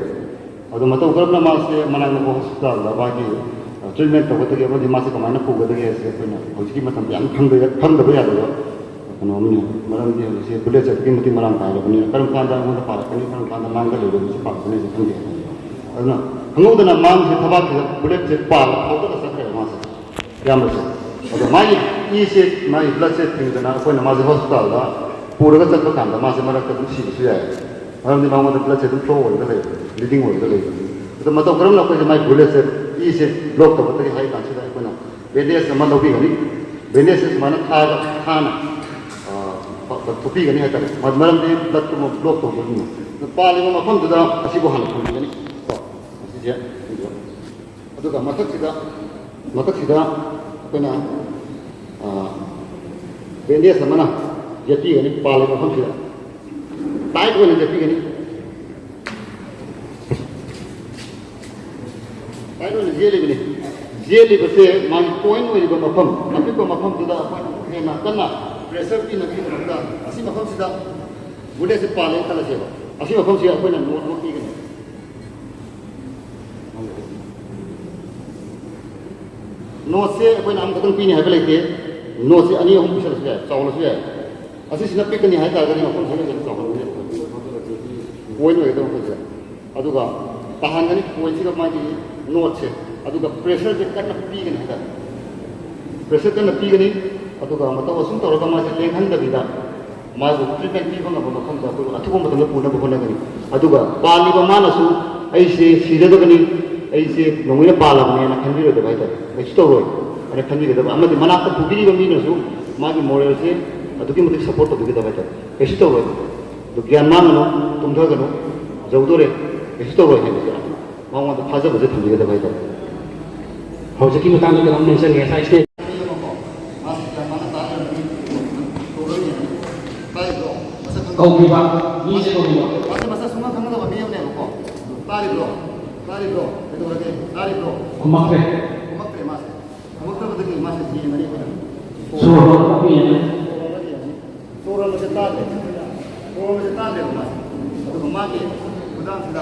ꯑꯗꯣ ꯃꯇꯧ ꯀꯔꯝꯅ ꯃꯥꯁꯦ ꯃꯅꯥꯛ ꯅꯛꯄ ꯍꯣꯁꯄꯤꯇꯥꯜꯗ ꯃꯥꯒꯤ, ꯑ, ꯇ꯭ꯔꯤꯠꯃꯦꯟ ꯇꯧꯒꯗꯒꯦ ꯑꯃꯗꯤ ꯃꯥꯁꯦ ꯀꯃꯥꯏꯅ ꯄꯨꯒꯗꯒꯦ ꯍꯥꯏꯁꯦ ꯑꯩꯈꯣꯏꯅ ꯍꯧꯖꯤꯛꯀꯤ ꯃꯇꯝꯗ ꯌꯥꯝ ꯈꯪꯗ-, ꯈꯪꯗꯕ ꯌꯥꯗꯕ ꯀꯩꯅꯣ ꯑꯃꯅꯤ꯫ ꯃꯔꯝꯗꯤ ꯍꯧꯖꯤꯛꯁꯦ ꯕꯨꯂꯦꯠꯁꯦ ꯑꯗꯨꯛꯀꯤ ꯃꯇꯤꯛ ꯃꯔꯥꯡ ꯀꯥꯏꯔꯕꯅꯤꯅ ꯀꯔꯝ ꯀꯥꯟꯗ ꯑꯩꯉꯣꯟꯗ ꯄꯥꯜꯂꯛꯀꯅꯤ, ꯀꯔꯝ ꯀꯥꯟꯗ ꯃꯥꯡꯗ ꯂꯩꯕ ꯃꯤꯁꯦ ꯄꯥꯜꯂꯛꯀꯅꯤ ꯍꯥꯏꯁꯦ ꯈꯪꯗꯦ꯫ ꯑꯗꯨꯅ ꯈꯪꯍꯧꯗꯅ ꯃꯥꯡꯁꯦ ꯊꯕꯥꯛꯁꯤꯗ ꯕꯨꯂꯦꯠꯁꯦ ꯄꯥꯜꯂ ꯐꯥꯎꯗꯅ ꯆꯠꯈ꯭ꯔꯦꯕ ꯃꯥꯁꯦ꯫ ꯏꯌꯥꯝꯕꯁꯦ꯫ ꯑꯗꯣ ꯃꯥꯒꯤ ꯏꯁꯦ, ꯃꯥꯒꯤ ꯕ꯭ꯂꯠꯁꯦ ꯊꯤꯡꯗꯅ ꯑꯩꯈꯣꯏꯅ ꯃꯥꯁꯦ ꯍꯣꯁꯄꯤꯇꯥꯜꯗ ꯄꯨꯔꯒ ꯆꯠꯄ ꯀꯥꯟꯗ ꯃꯥꯁꯦ ꯃꯔꯛꯇ ꯑꯗꯨꯝ ꯁꯤꯕꯁꯨ ꯌꯥꯏ꯫ ꯃꯔꯝꯗꯤ ꯃꯉꯣꯟꯗ ꯕ꯭ꯂꯠꯁꯦ ꯑꯗꯨꯝ ꯐ꯭ꯂꯣ ꯑꯣꯏꯔꯒ ꯂꯩꯕ, ꯕ꯭ꯂꯤꯗꯤꯡ ꯑꯣꯏꯔꯒ ꯂꯩꯕ꯫ ꯑꯗꯣ ꯃꯇꯧ ꯀꯔꯝꯅ ꯑꯩꯈꯣꯏꯁꯦ ꯃꯥꯒꯤ ꯕꯨꯂꯦꯠꯁꯦ, ꯏꯁꯦ ꯕ꯭ꯂꯣꯛ ꯇꯧꯒꯗꯒꯦ ꯍꯥꯏ ꯀꯥꯟꯁꯤꯗ ꯑꯩꯈꯣꯏꯅ ꯕꯦꯟꯗꯦꯖ ꯑꯃ ꯂꯧꯕꯤꯒꯅꯤ꯫ ꯕꯦꯟꯗꯦꯖꯁꯦ ꯁꯨꯃꯥꯏꯅ ꯊꯥꯔꯒ, ꯊꯥꯅ, ꯑ, ꯊꯨꯞꯄꯤꯒꯅꯤ ꯍꯥꯏꯇꯥꯔꯦ꯫ ꯃ-, ꯃꯔꯝꯗꯤ ꯕ꯭ꯂꯠꯇꯨ ꯕ꯭ꯂꯣꯛ ꯇꯧꯗꯣꯏꯅꯤꯅ꯫ ꯑꯗꯣ ꯄꯥꯜꯂꯤꯕ ꯃꯐꯝꯗꯨꯗ ꯑꯁꯤꯕꯨ ꯍꯥꯟꯅ ꯊꯝꯕꯤꯒꯅꯤ꯫ ꯀꯣ, ꯑꯁꯤꯁꯦ꯫ ꯑꯗꯨꯒ ꯃꯊꯛꯁꯤꯗ, ꯃꯊꯛꯁꯤꯗ ꯑꯩꯈꯣꯏꯅ, ꯑ, ꯕꯦꯟꯗꯦꯖ ꯑꯃꯅ ꯌꯦꯠꯄꯤꯒꯅꯤ ꯄꯥꯜꯂꯤꯕ ꯃꯐꯝꯁꯤꯗ꯫ ꯇꯥꯏꯠ ꯑꯣꯏꯅ ꯌꯦꯠꯄꯤꯒꯅꯤ꯫ ꯇꯥꯏꯠ ꯑꯣꯏꯅ ꯌꯦꯠꯂꯤꯕꯅꯤ꯫ ꯌꯦꯠꯂꯤꯕꯁꯦ ꯃꯥꯒꯤ ꯄꯣꯏꯟ ꯑꯣꯏꯔꯤꯕ ꯃꯐꯝ, ꯑꯄꯤꯛꯄ ꯃꯐꯝꯗꯨꯗ ꯑꯩꯈꯣꯏꯅ ꯍꯦꯟꯅ ꯀꯟꯅ ꯄ꯭ꯔꯦꯁꯔ ꯄꯤꯅꯕꯒꯤꯗꯃꯛꯇ ꯑꯁꯤ ꯃꯐꯝꯁꯤꯗ ꯕꯨꯂꯦꯠꯁꯦ ꯄꯥꯜꯂꯦꯅ ꯈꯜꯂꯁꯦꯕ꯫ ꯑꯁꯤ ꯃꯐꯝꯁꯤꯗ ꯑꯩꯈꯣꯏꯅ ꯅꯣꯠ ꯑꯃ ꯄꯤꯒꯅꯤ꯫ ꯅꯣꯠꯁꯦ ꯑꯩꯈꯣꯏꯅ ꯑꯃꯈꯛꯇꯪ ꯄꯤꯅꯤ ꯍꯥꯏꯕ ꯂꯩꯇꯦ꯫ ꯅꯣꯠꯁꯦ ꯑꯅꯤ ꯑꯍꯨꯝ ꯄꯤꯁꯜꯂꯁꯨ ꯌꯥꯏ, ꯆꯥꯎꯍꯜꯂꯁꯨ ꯌꯥꯏ꯫ ꯑꯁꯤꯁꯤꯅ ꯄꯤꯛꯀꯅꯤ ꯍꯥꯏ ꯇꯥꯔꯒꯗꯤ ꯃꯐꯝꯁꯤꯅ ꯍꯦꯟꯅ ꯆꯥꯎꯍꯟꯒꯅꯤ꯫ ꯄꯣꯏꯟ ꯑꯣꯏꯒꯗꯕ ꯃꯐꯝꯁꯤꯗ꯫ ꯑꯗꯨꯒ ꯇꯥꯍꯟꯒꯅꯤ ꯄꯣꯏꯟꯁꯤꯒ ꯃꯥꯒꯤ ꯅꯣꯠꯁꯦ꯫ ꯑꯗꯨꯒ ꯄ꯭ꯔꯦꯁꯔꯁꯦ ꯀꯟꯅ ꯄꯤꯒꯅꯤ ꯍꯥꯏꯇꯥꯔꯦ꯫ ꯄ꯭ꯔꯦꯁꯔ ꯀꯟꯅ ꯄꯤꯒꯅꯤ꯫ ꯑꯗꯨꯒ ꯃꯇꯧ ꯑꯁꯨꯝ ꯇꯧꯔꯒ ꯃꯥꯁꯦ ꯂꯦꯡꯍꯟꯗꯕꯤꯗ ꯃꯥꯕꯨ ꯇ꯭ꯔꯤꯠꯃꯦꯟ ꯄꯤꯕ ꯉꯝꯕ ꯃꯐꯝꯗ ꯑꯩꯈꯣꯏ ꯑꯊꯨꯕ ꯃꯇꯝꯗ ꯄꯨꯅꯕ ꯍꯣꯠꯅꯒꯅꯤ꯫ ꯑꯗꯨꯒ ꯄꯥꯜꯂꯤꯕ ꯃꯥꯅꯁꯨ "ꯑꯩꯁꯦ ꯁꯤꯔꯗꯕꯅꯤ, ꯑꯩꯁꯦ ꯅꯣꯡꯃꯩꯅ ꯄꯥꯜꯂꯕꯅꯦꯅ" ꯈꯟꯕꯤꯔꯣꯏꯗꯕ ꯍꯥꯏꯇꯥꯔꯦ, "ꯀꯩꯁꯨ ꯇꯧꯔꯣꯏ" ꯍꯥꯏꯅ ꯈꯟꯕꯤꯒꯗꯕ꯫ ꯑꯃꯗꯤ ꯃꯅꯥꯛꯇ ꯄꯨꯕꯤꯔꯤꯕ ꯃꯤꯅꯁꯨ ꯃꯥꯒꯤ ꯃꯣꯔꯦꯜꯁꯦ ꯑꯗꯨꯛꯀꯤ ꯃꯇꯤꯛ ꯁꯞꯄꯣꯔꯠ ꯇꯧꯕꯤꯒꯗꯕ ꯍꯥꯏꯇꯥꯔꯦ꯫ "ꯀꯩꯁꯨ ꯇꯧꯔꯣꯏ, ꯑꯗꯨ ꯒ꯭ꯌꯥꯟ ꯃꯥꯡꯒꯅꯨ, ꯇꯨꯝꯊꯒꯅꯨ, ꯌꯧꯗꯣꯔꯦ, ꯀꯩꯁꯨ ꯇꯧꯔꯣꯏ" ꯍꯥꯏꯕꯁꯦ ꯃꯉꯣꯟꯗ ꯊꯥꯖꯕꯁꯦ ꯊꯝꯕꯤꯒꯗꯕ ꯍꯥꯏꯇꯥꯔꯦ꯫ ꯍꯧꯖꯤꯛꯀꯤ ꯃꯇꯥꯡꯗ ꯀꯩꯅꯣꯝ ꯅꯤꯡꯁꯤꯡꯉꯦ꯫ ꯉꯁꯥꯏ ꯁ꯭ꯇꯦꯖ ꯀꯧꯈꯤꯕ ꯃꯤꯁꯦ ꯀꯧꯈꯤꯕ꯫ ꯃꯥꯁꯦ ꯃꯁꯛ ꯁꯨꯡꯈꯪ ꯈꯪꯒꯗꯕ ꯃꯤ ꯑꯃꯅꯦꯕꯀꯣ꯫ "ꯇꯥꯔꯤꯕ꯭ꯔꯣ? ꯇꯥꯔꯤꯕ꯭ꯔꯣ? ꯀꯩꯗꯧꯔꯒꯦ? ꯇꯥꯔꯤꯕ꯭ꯔꯣ?" ꯈꯨꯝꯃꯛꯇ꯭ꯔꯦ꯫ ꯈꯨꯝꯃꯛꯇ꯭ꯔꯦ ꯃꯥꯁꯦ꯫ ꯈꯨꯝꯃꯛꯇ꯭ꯔꯕꯗꯒꯤ ꯃꯥꯁꯦ ꯌꯦꯡꯒꯅꯤ ꯑꯩꯈꯣꯏꯅ꯫ ꯁꯣꯔ ꯍꯣꯟꯕ ꯀꯨꯏꯅ꯫ ꯁꯣꯔ ꯍꯣꯟꯕ ꯌꯦꯡꯒꯅꯤ꯫ ꯁꯣꯔ ꯍꯣꯟꯕꯁꯦ ꯇꯥꯗ꯭ꯔꯦ꯫ ꯁꯣꯔ ꯍꯣꯟꯕꯁꯦ ꯇꯥꯗ꯭ꯔꯦꯕ ꯃꯥꯁꯦ꯫ ꯑꯗꯨꯒ ꯃꯥꯒꯤ ꯈꯨꯗꯥꯡꯁꯤꯗ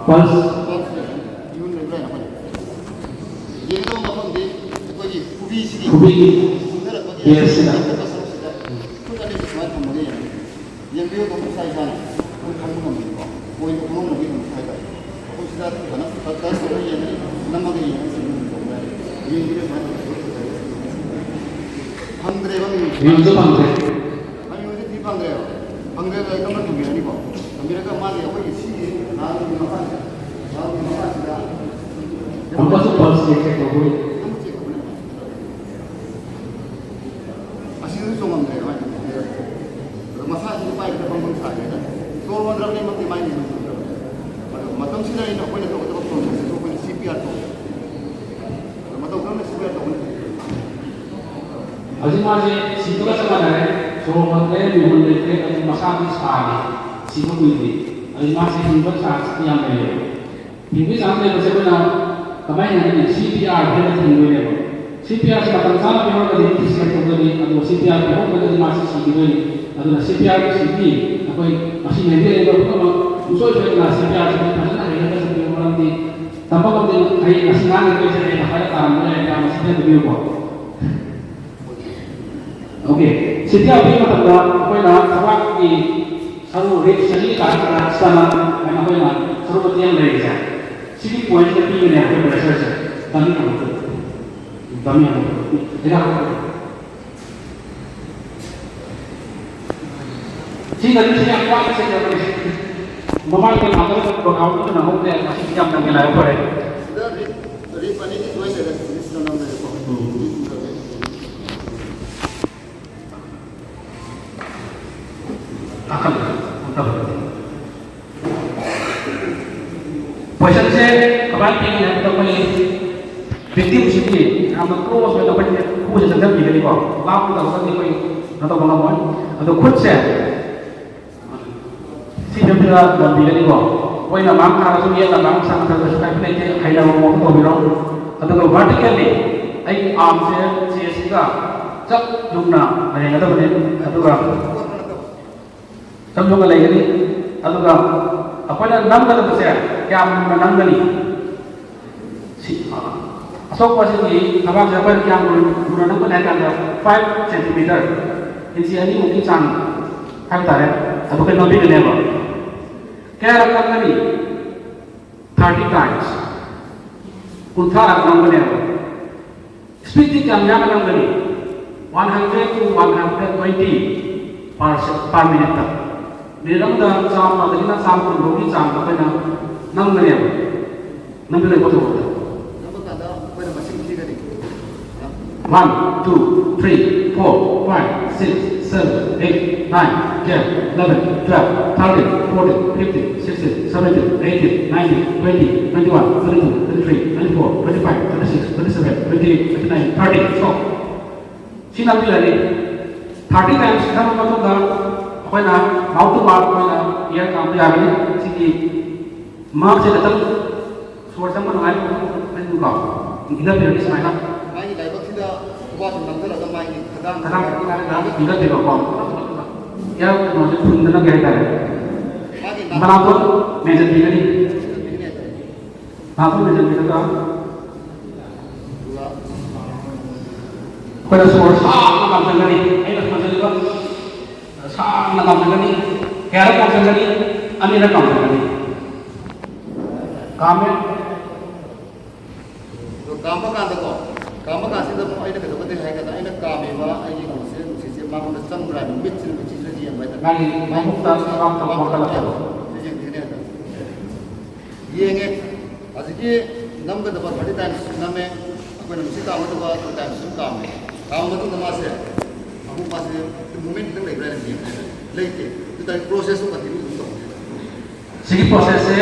ꯄꯜꯁ꯫ ꯄꯜꯁ ꯂꯩꯔꯝꯒꯅꯤ꯫ ꯏꯍꯨꯟ ꯂꯩꯕ꯭ꯔꯥ ꯍꯥꯏꯅ ꯑꯩꯈꯣꯏꯅ꯫ ꯈꯨꯕꯤꯒꯤ ꯕꯦꯁꯁꯤꯗ꯫ ꯈꯨꯠ ꯑꯅꯤꯁꯦ ꯁꯨꯃꯥꯏꯅ ꯊꯝꯃꯒ ꯌꯦꯡꯉꯨ꯫ ꯌꯦꯡꯕꯤꯌꯨ ꯑꯗꯨꯝ ꯏꯁꯥ ꯏꯁꯥꯅ ꯑꯩꯈꯣꯏ ꯈꯪꯕ ꯉꯝꯃꯅꯤꯀꯣ꯫ ꯄꯣꯏꯟꯗꯣ ꯈꯪꯉꯝꯃꯒꯗꯤ ꯑꯗꯨꯝ ꯍꯥꯏꯇꯥꯔꯦ꯫ ꯑꯩꯈꯣꯏ ꯁꯤꯗ ꯐꯖꯅ ꯇꯆ ꯇꯧꯔꯒ ꯌꯦꯡꯉꯅꯤ, ꯅꯝꯃꯒ ꯌꯦꯡꯉꯅꯤ, ꯁꯤ ꯑꯗꯨꯝ ꯇꯧꯕ ꯌꯥꯏ꯫ ꯌꯦꯡꯕꯤꯔꯦ ꯁꯨꯃꯥꯏꯅ ꯇꯧꯔꯒ ꯐꯪꯗ꯭ꯔꯦꯕ ꯃꯤꯡ꯫ ꯃꯤꯡꯁꯨ ꯐꯪꯗ꯭ꯔꯦ꯫ ꯃꯃꯤꯡꯁꯦ ꯊꯤ ꯐꯪꯗ꯭ꯔꯦꯕ꯫ ꯐꯪꯗ꯭ꯔꯦ, ꯂꯥꯏꯔꯤꯛ ꯑꯃ ꯊꯝꯕꯤꯔꯅꯤꯀꯣ꯫ ꯊꯝꯕꯤꯔꯒ ꯃꯥꯒꯤ ꯑꯩꯈꯣꯏꯒꯤ ꯁꯤꯒꯤ ꯅꯍꯥꯟꯒꯤ ꯃꯈꯥꯁꯤꯗ, ꯅꯍꯥꯟꯒꯤ ꯃꯈꯥꯁꯤꯗ ꯑꯃꯨꯛꯀꯁꯨ ꯄꯜꯁ ꯆꯦꯛ ꯆꯦꯛ ꯇꯧꯕ ꯑꯣꯏꯅ꯫ ꯑꯃꯨꯛ ꯆꯦꯛ ꯇꯧꯕꯅꯦ꯫ ꯑꯁꯤꯗꯁꯨ ꯆꯣꯡꯉꯝꯗ꯭ꯔꯦ ꯃꯥꯏ꯫ ꯑꯗꯣ ꯃꯁꯥꯁꯤꯗꯤ ꯄꯥꯏꯕꯗ ꯕꯪ ꯕꯪ ꯁꯥꯔꯦ ꯍꯥꯏꯇꯥꯔꯦ꯫ ꯁꯣꯔ ꯍꯣꯟꯗ꯭ꯔꯕꯅꯤꯃꯛꯇꯤ ꯃꯥꯏ ꯉꯝꯗ꯭ꯔꯕꯅꯦ꯫ ꯑꯗꯣ ꯃꯇꯝꯁꯤꯗ ꯑꯩꯅ, ꯑꯩꯈꯣꯏꯅ ꯇꯧꯒꯗꯕ ꯄ꯭ꯔꯣꯁꯦꯁꯁꯤꯁꯨ ꯑꯩꯈꯣꯏꯅ ꯁꯤ ꯄꯤ ꯑꯥꯔ ꯇꯧꯕ꯫ ꯑꯗꯣ ꯃꯇꯧ ꯀꯔꯝꯅ ꯁꯤ ꯄꯤ ꯑꯥꯔ ꯇꯧꯒꯅꯤ? ꯍꯧꯖꯤꯛ ꯃꯥꯁꯦ ꯁꯤꯕꯒ ꯆꯞ ꯃꯥꯟꯅꯔꯦ꯫ ꯁꯣꯔ ꯍꯣꯟꯗ꯭ꯔꯦ, ꯃꯤꯍꯨꯟ ꯂꯩꯇ꯭ꯔꯦ, ꯑꯗꯨ ꯃꯁꯥꯗꯤ ꯁꯥꯔꯦ, ꯁꯤꯕ ꯀꯨꯏꯗ꯭ꯔꯤ꯫ ꯑꯗꯨ ꯃꯥꯁꯦ ꯍꯤꯡꯕ ꯆꯥꯟꯁꯇꯤ ꯌꯥꯝ ꯂꯩꯌꯦꯕ꯫ ꯍꯤꯡꯕꯒꯤ ꯆꯥꯟꯁ ꯂꯩꯕꯁꯦ ꯑꯩꯈꯣꯏꯅ ꯀꯃꯥꯏꯅ ꯍꯥꯏꯅꯤ? ꯁꯤ ꯄꯤ ꯑꯥꯔ ꯍꯥꯏꯅ ꯊꯤꯡꯗꯣꯏꯅꯦꯕ꯫ ꯁꯤ ꯄꯤ ꯑꯥꯔꯁꯦ ꯃꯇꯝ ꯆꯥꯅ ꯄꯤꯍꯧꯔꯒꯗꯤ ꯁꯦꯞ ꯇꯧꯒꯅꯤ, ꯑꯗꯨꯒ ꯁꯤ ꯄꯤ ꯑꯥꯔ ꯄꯤꯍꯧꯗ꯭ꯔꯒꯗꯤ ꯃꯥꯁꯤ ꯁꯤꯈꯤꯗꯣꯏꯅꯤ꯫ ꯑꯗꯨꯅ ꯁꯤ ꯄꯤ ꯑꯥꯔ ꯁꯤꯗꯤ ꯑꯩꯈꯣꯏ ꯃꯁꯤ ꯂꯩꯕꯤꯔꯛꯏꯕ ꯄꯨꯝꯅꯃꯛ ꯁꯨꯡꯁꯣꯏ ꯁꯣꯏꯗꯅ ꯁꯤ ꯄꯤ ꯑꯥꯔꯁꯤꯗꯤ ꯐꯖꯅ ꯍꯩꯔꯒ ꯆꯠꯄꯤꯌꯨ, ꯃꯔꯝꯗꯤ ꯇꯝꯕ ꯉꯝꯗꯦ꯫ ꯑꯩ ꯉꯁꯤ ꯉꯥꯡꯉꯤꯕ ꯄꯣꯠꯁꯦ ꯍꯌꯦꯡ ꯃꯈꯥꯗ ꯇꯥꯔꯝꯕ ꯌꯥꯏ, ꯌꯥꯝꯅ ꯁꯤꯖꯤꯟꯅꯕꯤꯌꯨꯀꯣ꯫ ꯑꯣꯀꯦ, ꯁꯤ ꯄꯤ ꯑꯥꯔ ꯄꯤꯕ ꯃꯇꯝꯗ ꯑꯩꯈꯣꯏꯅ ꯊꯕꯥꯛꯀꯤ ꯁꯔꯨ ꯔꯤꯞꯁ ꯑꯅꯤ ꯇꯥꯔꯛꯄꯗ ꯁ꯭ꯇꯃꯛ ꯍꯥꯏꯅ ꯑꯩꯈꯣꯏꯅ ꯁꯔꯨ ꯃꯇꯦꯛ ꯑꯃ ꯂꯩꯔꯤꯁꯦ, ꯁꯤꯒꯤ ꯄꯣꯏꯟꯠꯁꯤꯗ ꯄꯤꯒꯅꯤ ꯑꯩꯈꯣꯏ ꯄ꯭ꯔꯦꯁꯔꯁꯦ꯫ ꯗꯝꯃꯤ ꯑꯃ, ꯗꯝꯃꯤ ꯑꯃ꯫ ꯁꯤ ꯒꯥꯔꯤꯁꯤ ꯌꯥꯝ ꯋꯥꯅ ꯆꯦꯟꯖꯕꯅꯤ꯫ ꯃꯃꯥꯡꯗ ꯉꯥꯛꯇꯪ ꯄ꯭ꯔꯣꯒ꯭ꯔꯥꯝꯗꯨꯗ ꯅꯪꯍꯧꯗꯦ, ꯉꯁꯤꯗꯤ ꯌꯥꯝ ꯅꯪꯉꯦ, ꯂꯥꯏꯕꯛ ꯐꯔꯦ꯫ ꯁꯤꯗ ꯔꯤꯞ, ꯔꯤꯞ ꯑꯅꯤꯗꯤ ꯁꯣꯏꯗ꯭ꯔꯦ, ꯁꯤꯗ ꯅꯝꯃꯦꯀꯣ꯫ ꯎꯝ꯫ ꯀꯣꯏꯁꯟꯁꯦ ꯀꯃꯥꯏꯅ ꯄꯤꯒꯅꯤ ꯍꯥꯏꯕꯗ, ꯑꯩꯈꯣꯏ ꯚꯤꯛꯇꯤꯝꯁꯤꯗꯤ ꯌꯥꯝꯅ ꯀ꯭ꯂꯣꯖ ꯑꯣꯏꯅ ꯑꯩꯈꯣꯏ ꯈꯨꯠꯁꯦ ꯆꯪꯁꯤꯟꯕꯤꯒꯅꯤꯀꯣ꯫ ꯂꯥꯞꯅ ꯇꯧꯔꯒꯗꯤ ꯑꯩꯈꯣꯏ ꯀꯩꯅꯣ ꯇꯧꯕ ꯉꯝꯃꯣꯏ꯫ ꯑꯗꯣ ꯈꯨꯠꯁꯦ ꯁꯤ ꯐꯤꯕꯝꯁꯤꯗ ꯊꯝꯕꯤꯒꯅꯤꯀꯣ꯫ ꯑꯩꯈꯣꯏꯅ ꯃꯥꯡ ꯊꯥꯔꯁꯨ ꯌꯦꯠꯅ ꯃꯥꯡ ꯊꯥꯔꯁꯨ ꯀꯩꯁꯨ ꯀꯥꯏꯕ ꯂꯩꯇꯦ꯫ ꯍꯩꯅꯕ ꯃꯑꯣꯡꯗ ꯇꯧꯕꯤꯔꯣ꯫ ꯑꯗꯨꯒ ꯚꯔꯇꯤꯀꯦꯜꯂꯤ ꯑꯩꯒꯤ ꯑꯥꯔꯝꯁꯦ ꯆꯦꯁꯀ ꯆꯞ ꯌꯨꯡꯅ ꯂꯩꯍꯟꯒꯗꯕꯅꯤ꯫ ꯑꯗꯨꯒ ꯆꯞ ꯌꯨꯡꯅ ꯂꯩꯒꯅꯤ꯫ ꯑꯗꯨꯒ ꯑꯩꯈꯣꯏꯅ ꯅꯝꯒꯗꯕꯁꯦ ꯀꯌꯥꯝ ꯌꯨꯡꯅ ꯅꯝꯒꯅꯤ? ꯁꯤ, ꯑꯥ, ꯑꯁꯣꯛꯄ ꯑꯁꯤꯒꯤ ꯊꯕꯥꯛꯁꯦ ꯑꯩꯈꯣꯏꯅ ꯀꯌꯥꯝ ꯂꯨꯅ ꯅꯝꯒꯅꯤ ꯍꯥꯏ ꯀꯥꯟꯗ, five centimeter, ꯏꯟꯆꯤ ꯑꯅꯤꯃꯨꯛꯀꯤ ꯆꯥꯡ ꯍꯥꯏꯕ ꯇꯥꯔꯦ, ꯑꯗꯨ ꯑꯩꯈꯣꯏ ꯅꯝꯕꯤꯒꯅꯦꯕ꯫ ꯀꯌꯥꯔꯛ ꯅꯝꯒꯅꯤ? Thirty times, ꯀꯨꯟꯊ꯭ꯔꯥꯔꯛ ꯅꯝꯒꯅꯦꯕ꯫ Speedꯇꯤ ꯀꯌꯥꯝ ꯌꯥꯝꯅ ꯅꯝꯒꯅꯤ? One hundred to one hundred twenty per se-, per minuteꯇ꯫ ꯃꯤꯅꯤꯠ ꯑꯃꯗ ꯆꯥꯝꯃꯗꯒꯤꯅ ꯆꯥꯝꯃ ꯀꯨꯟ ꯐꯥꯎꯒꯤ ꯆꯥꯡꯗ ꯑꯩꯈꯣꯏꯅ ꯅꯝꯒꯅꯦꯕ꯫ ꯅꯝꯕꯤꯔꯛꯄ ꯊꯧꯑꯣꯡꯗ꯫ ꯅꯝꯕ ꯀꯥꯟꯗ ꯑꯩꯈꯣꯏꯅ ꯃꯁꯤꯡ ꯊꯤꯒꯅꯤ꯫ One, two, three, four, five, six, seven, eight, nine, ten, eleven, twelve, thirteen, fourteen, fifteen, sixteen, seventeen, eighteen, nineteen, twenty, twenty-one, twenty-two, twenty-three, twenty-four, twenty-five, twenty-six, twenty-seven, twenty-eight, twenty-nine, thirty꯫ So, ꯁꯤ ꯅꯝꯕꯤꯔꯅꯤ꯫ Thirty times ꯅꯝꯃ ꯃꯇꯨꯡꯗ ꯑꯩꯈꯣꯏꯅ mouth to mouth ꯑꯣꯏꯅ air ꯀꯥꯝꯕ ꯌꯥꯒꯅꯤ꯫ ꯁꯤꯒꯤ ꯃꯍꯥꯛꯁꯦ ꯈꯤꯇꯪ ꯁꯣꯔ ꯆꯪꯕ ꯅꯨꯡꯉꯥꯏ ꯍꯥꯏꯅꯀꯣ, ꯏꯟꯊꯕꯤꯔꯅꯤ ꯁꯨꯃꯥꯏꯅ꯫ ꯃꯥꯒꯤ ꯂꯥꯏꯕꯛꯁꯤꯗ ꯈꯨꯕꯥꯛꯁꯤ ꯅꯝꯊꯔꯒ ꯃꯥꯒꯤ ꯈꯗꯥꯡ ꯈꯗꯥꯡ ꯈꯗꯥꯡ ꯏꯟꯊꯕꯤꯔꯀꯣ꯫ Air ꯀꯩꯅꯣꯁꯦ ꯐꯨꯟꯗꯅ ꯀꯩ ꯍꯥꯏꯇꯥꯔꯦ, ꯃꯥꯒꯤ ꯃꯅꯥꯇꯣꯟ ꯃꯦꯟꯁꯤꯟꯕꯤꯒꯅꯤ꯫ ꯃꯦꯟꯁꯤꯟꯕꯤꯒꯅꯤ ꯍꯥꯏꯇꯥꯔꯦ꯫ ꯃꯅꯥꯇꯣꯟ ꯃꯦꯟꯁꯤꯟꯕꯤꯔꯒ ꯑꯗꯨꯒ ꯑꯩꯈꯣꯏꯅ ꯁꯣꯔ ꯁꯥꯡꯅ ꯀꯥꯝꯖꯟꯒꯅꯤ꯫ ꯑꯩꯅ ꯀꯥꯝꯖꯜꯂꯤꯕ ꯁꯥꯡꯅ ꯀꯥꯝꯖꯟꯒꯅꯤ꯫ ꯀꯌꯥꯔꯛ ꯀꯥꯝꯖꯟꯒꯅꯤ? ꯑꯅꯤꯔꯛ ꯀꯥꯝꯖꯟꯒꯅꯤ꯫ ꯀꯥꯝꯃꯦ꯫ ꯑꯗꯣ ꯀꯥꯝꯕ ꯀꯥꯟꯗꯀꯣ, ꯀꯥꯝꯕ ꯀꯥꯟꯁꯤꯗ ꯑꯃꯨꯛ ꯑꯩꯅ ꯀꯩꯗꯧꯒꯗꯦ ꯍꯥꯏ ꯀꯥꯟꯗ, ꯑꯩꯅ ꯀꯥꯝꯃꯤꯕ ꯑꯩꯒꯤ ꯀꯩꯅꯣꯁꯦ, ꯅꯨꯡꯁꯤꯠꯁꯦ ꯃꯉꯣꯟꯗ ꯆꯪꯕ꯭ꯔꯥ ꯍꯥꯏꯅ ꯃꯤꯠꯁꯤꯅ ꯃꯤꯠꯁꯤꯗ ꯌꯦꯡꯕ ꯍꯥꯏꯇꯥꯔꯦ꯫ ꯃꯥꯒꯤ ꯃꯈꯣꯡꯗ ꯃꯥꯒꯤ ꯀꯥꯝꯊꯣꯛꯄ ꯃꯈꯣꯡꯗ ꯀꯜꯂꯛꯄꯗꯣ꯫ ꯁꯤ ꯌꯦꯡꯗꯣꯏꯅꯦ ꯍꯥꯏꯇꯥꯔꯦ꯫ ꯌꯦꯡꯉꯦ꯫ ꯍꯧꯖꯤꯛꯀꯤ ꯅꯝꯒꯗꯕ thirty times ꯅꯝꯃꯦ꯫ ꯑꯩꯈꯣꯏꯅ ꯅꯨꯡꯁꯤꯠ ꯀꯥꯝꯒꯗꯕ two times ꯁꯨꯝ ꯀꯥꯝꯃꯦ꯫ ꯀꯥꯝꯕ ꯃꯇꯨꯡꯗ ꯃꯥꯁꯦ ꯑꯃꯨꯛ ꯃꯥꯁꯦ movement ꯈꯤꯇꯪ ꯂꯩꯕ꯭ꯔꯥ ꯍꯥꯏꯅ ꯌꯦꯡꯉꯦ꯫ ꯂꯩꯇꯦ꯫ ꯑꯗꯨ ꯇꯥꯔꯗꯤ process ꯇꯨ continue ꯑꯗꯨꯝ ꯇꯧꯕꯅꯦ꯫ ꯁꯤꯒꯤ process ꯁꯦ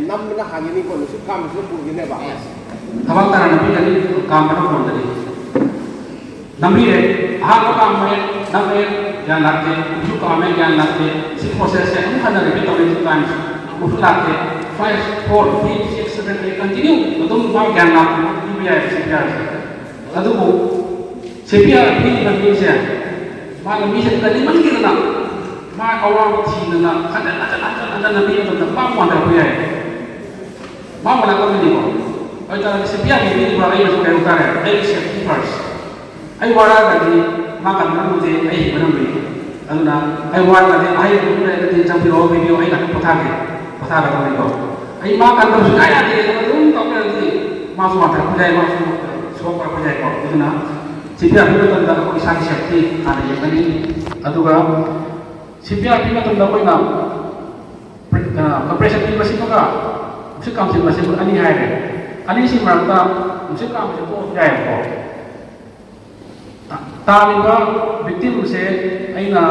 ꯅꯝꯕꯅ ꯍꯥꯟꯒꯅꯤꯀꯣ, ꯅꯨꯡꯁꯤꯠ ꯀꯥꯝꯕꯁꯤꯅ ꯄꯨꯈꯤꯅꯦꯕ꯫ ꯊꯕꯛ ꯇꯥꯅ ꯅꯝꯕꯤꯒꯅꯤ, ꯀꯥꯝꯕꯅ ꯀꯣꯟꯒꯅꯤ꯫ ꯅꯝꯕꯤꯔꯦ, ꯑꯍꯥꯟꯕ ꯀꯥꯝꯃꯦ, ꯅꯝꯃꯦ, ꯒ꯭ꯌꯥꯟ ꯂꯥꯛꯇꯦ, ꯑꯃꯨꯛꯁꯨ ꯀꯥꯝꯃꯦ, ꯒ꯭ꯌꯥꯟ ꯂꯥꯛꯇꯦ꯫ ꯁꯤ process ꯁꯦ ꯑꯃꯨꯛ ꯍꯟꯅ repeat ꯇꯧꯔꯦ two times꯫ ꯑꯃꯨꯛꯁꯨ ꯂꯥꯛꯇꯦ꯫ Five, four, three, six, seven, eight, continue ꯑꯗꯨꯝ ꯃꯥ ꯒ꯭ꯌꯥꯟ ꯂꯥꯛꯇꯅ ꯄꯤꯕ ꯌꯥꯏ C P R ꯁꯦ꯫ ꯑꯗꯨꯕꯨ C P R ꯄꯤꯔꯤꯕ ꯃꯤꯁꯦ, ꯃꯥꯅ ꯃꯤꯁꯦ ꯇꯟꯃꯟꯈꯤꯗꯅ, ꯃꯥ ꯑꯋꯥꯕ ꯊꯤꯗꯅ ꯍꯟꯖꯟ ꯍꯟꯖꯟ ꯍꯟꯖꯟ ꯍꯟꯖꯟꯅ ꯄꯤꯕ ꯃꯇꯝꯗ ꯃꯥ ꯋꯥꯟꯊꯔꯛꯄ ꯌꯥꯏ꯫ ꯃꯥ ꯋꯥꯟꯊꯔꯛꯀꯗꯣꯏꯅꯤꯀꯣ꯫ ꯑꯗꯨ ꯑꯣꯏꯇꯥꯔꯗꯤ ꯁꯤ ꯄꯤꯌꯥꯒꯤ ꯄꯤꯔꯤꯕ ꯑꯩꯒꯁꯨ ꯀꯩꯅꯣ ꯇꯥꯔꯦ, ꯑꯩꯒꯤ ꯁꯦꯐꯇꯤ ꯐꯥꯔꯁ꯫ ꯑꯩ ꯋꯥꯔꯛꯑꯒꯗꯤ ꯃꯥ ꯀꯟꯕ ꯉꯝꯗꯦ, ꯑꯩ ꯍꯤꯡꯕ ꯉꯝꯗꯦ꯫ ꯑꯗꯨꯅ ꯑꯩ ꯋꯥꯔꯛꯑꯒꯗꯤ ꯑꯍꯩꯕ ꯃꯤ ꯂꯩꯔꯒꯗꯤ ꯆꯪꯕꯤꯔꯛꯑꯣ, ꯄꯤꯕꯤꯌꯣ, ꯑꯩ ꯉꯥꯛꯇꯪ ꯄꯣꯊꯥꯒꯦ, ꯄꯣꯊꯥꯒꯗꯕꯅꯤꯀꯣ꯫ ꯑꯩ ꯃꯥ ꯀꯟꯗꯕ ꯁꯨꯡꯌꯥ ꯌꯥꯗꯦ꯫ ꯑꯗꯨꯝ ꯇꯧ ꯂꯩꯔꯗꯤ ꯃꯥꯁꯨ ꯋꯥꯟꯊꯔꯛꯄ ꯌꯥꯏ, ꯃꯥꯁꯨ ꯁꯣꯛ ꯄꯥꯔꯛꯄ ꯌꯥꯏꯀꯣ꯫ ꯑꯗꯨꯅ ꯁꯤ ꯄꯤꯌꯥ ꯄꯤꯕ ꯃꯇꯝꯗ ꯑꯩꯈꯣꯏ ꯏꯁꯥꯒꯤ ꯁꯦꯐꯇꯤ ꯍꯥꯟꯅ ꯌꯦꯡꯒꯅꯤ꯫ ꯑꯗꯨꯒ ꯁꯤ ꯄꯤꯌꯥ ꯄꯤꯕ ꯃꯇꯝꯗ ꯑꯩꯈꯣꯏꯅ ꯀꯝꯄ꯭ꯔꯦꯁꯟ ꯄꯤꯕꯁꯤꯃꯒ ꯅꯨꯡꯁꯤꯠ ꯀꯥꯝꯁꯤꯟꯕꯁꯤꯃ ꯑꯅꯤ ꯍꯥꯏꯔꯦ꯫ ꯑꯅꯤꯁꯤ ꯃꯔꯛꯇ ꯅꯨꯡꯁꯤꯠ ꯀꯥꯝꯕꯁꯤ ꯇꯣꯛꯑꯁꯨ ꯌꯥꯏꯑꯕꯀꯣ꯫ ꯇꯥꯔꯤꯕ ꯚꯤꯛꯇꯤꯝꯁꯦ ꯑꯩꯅ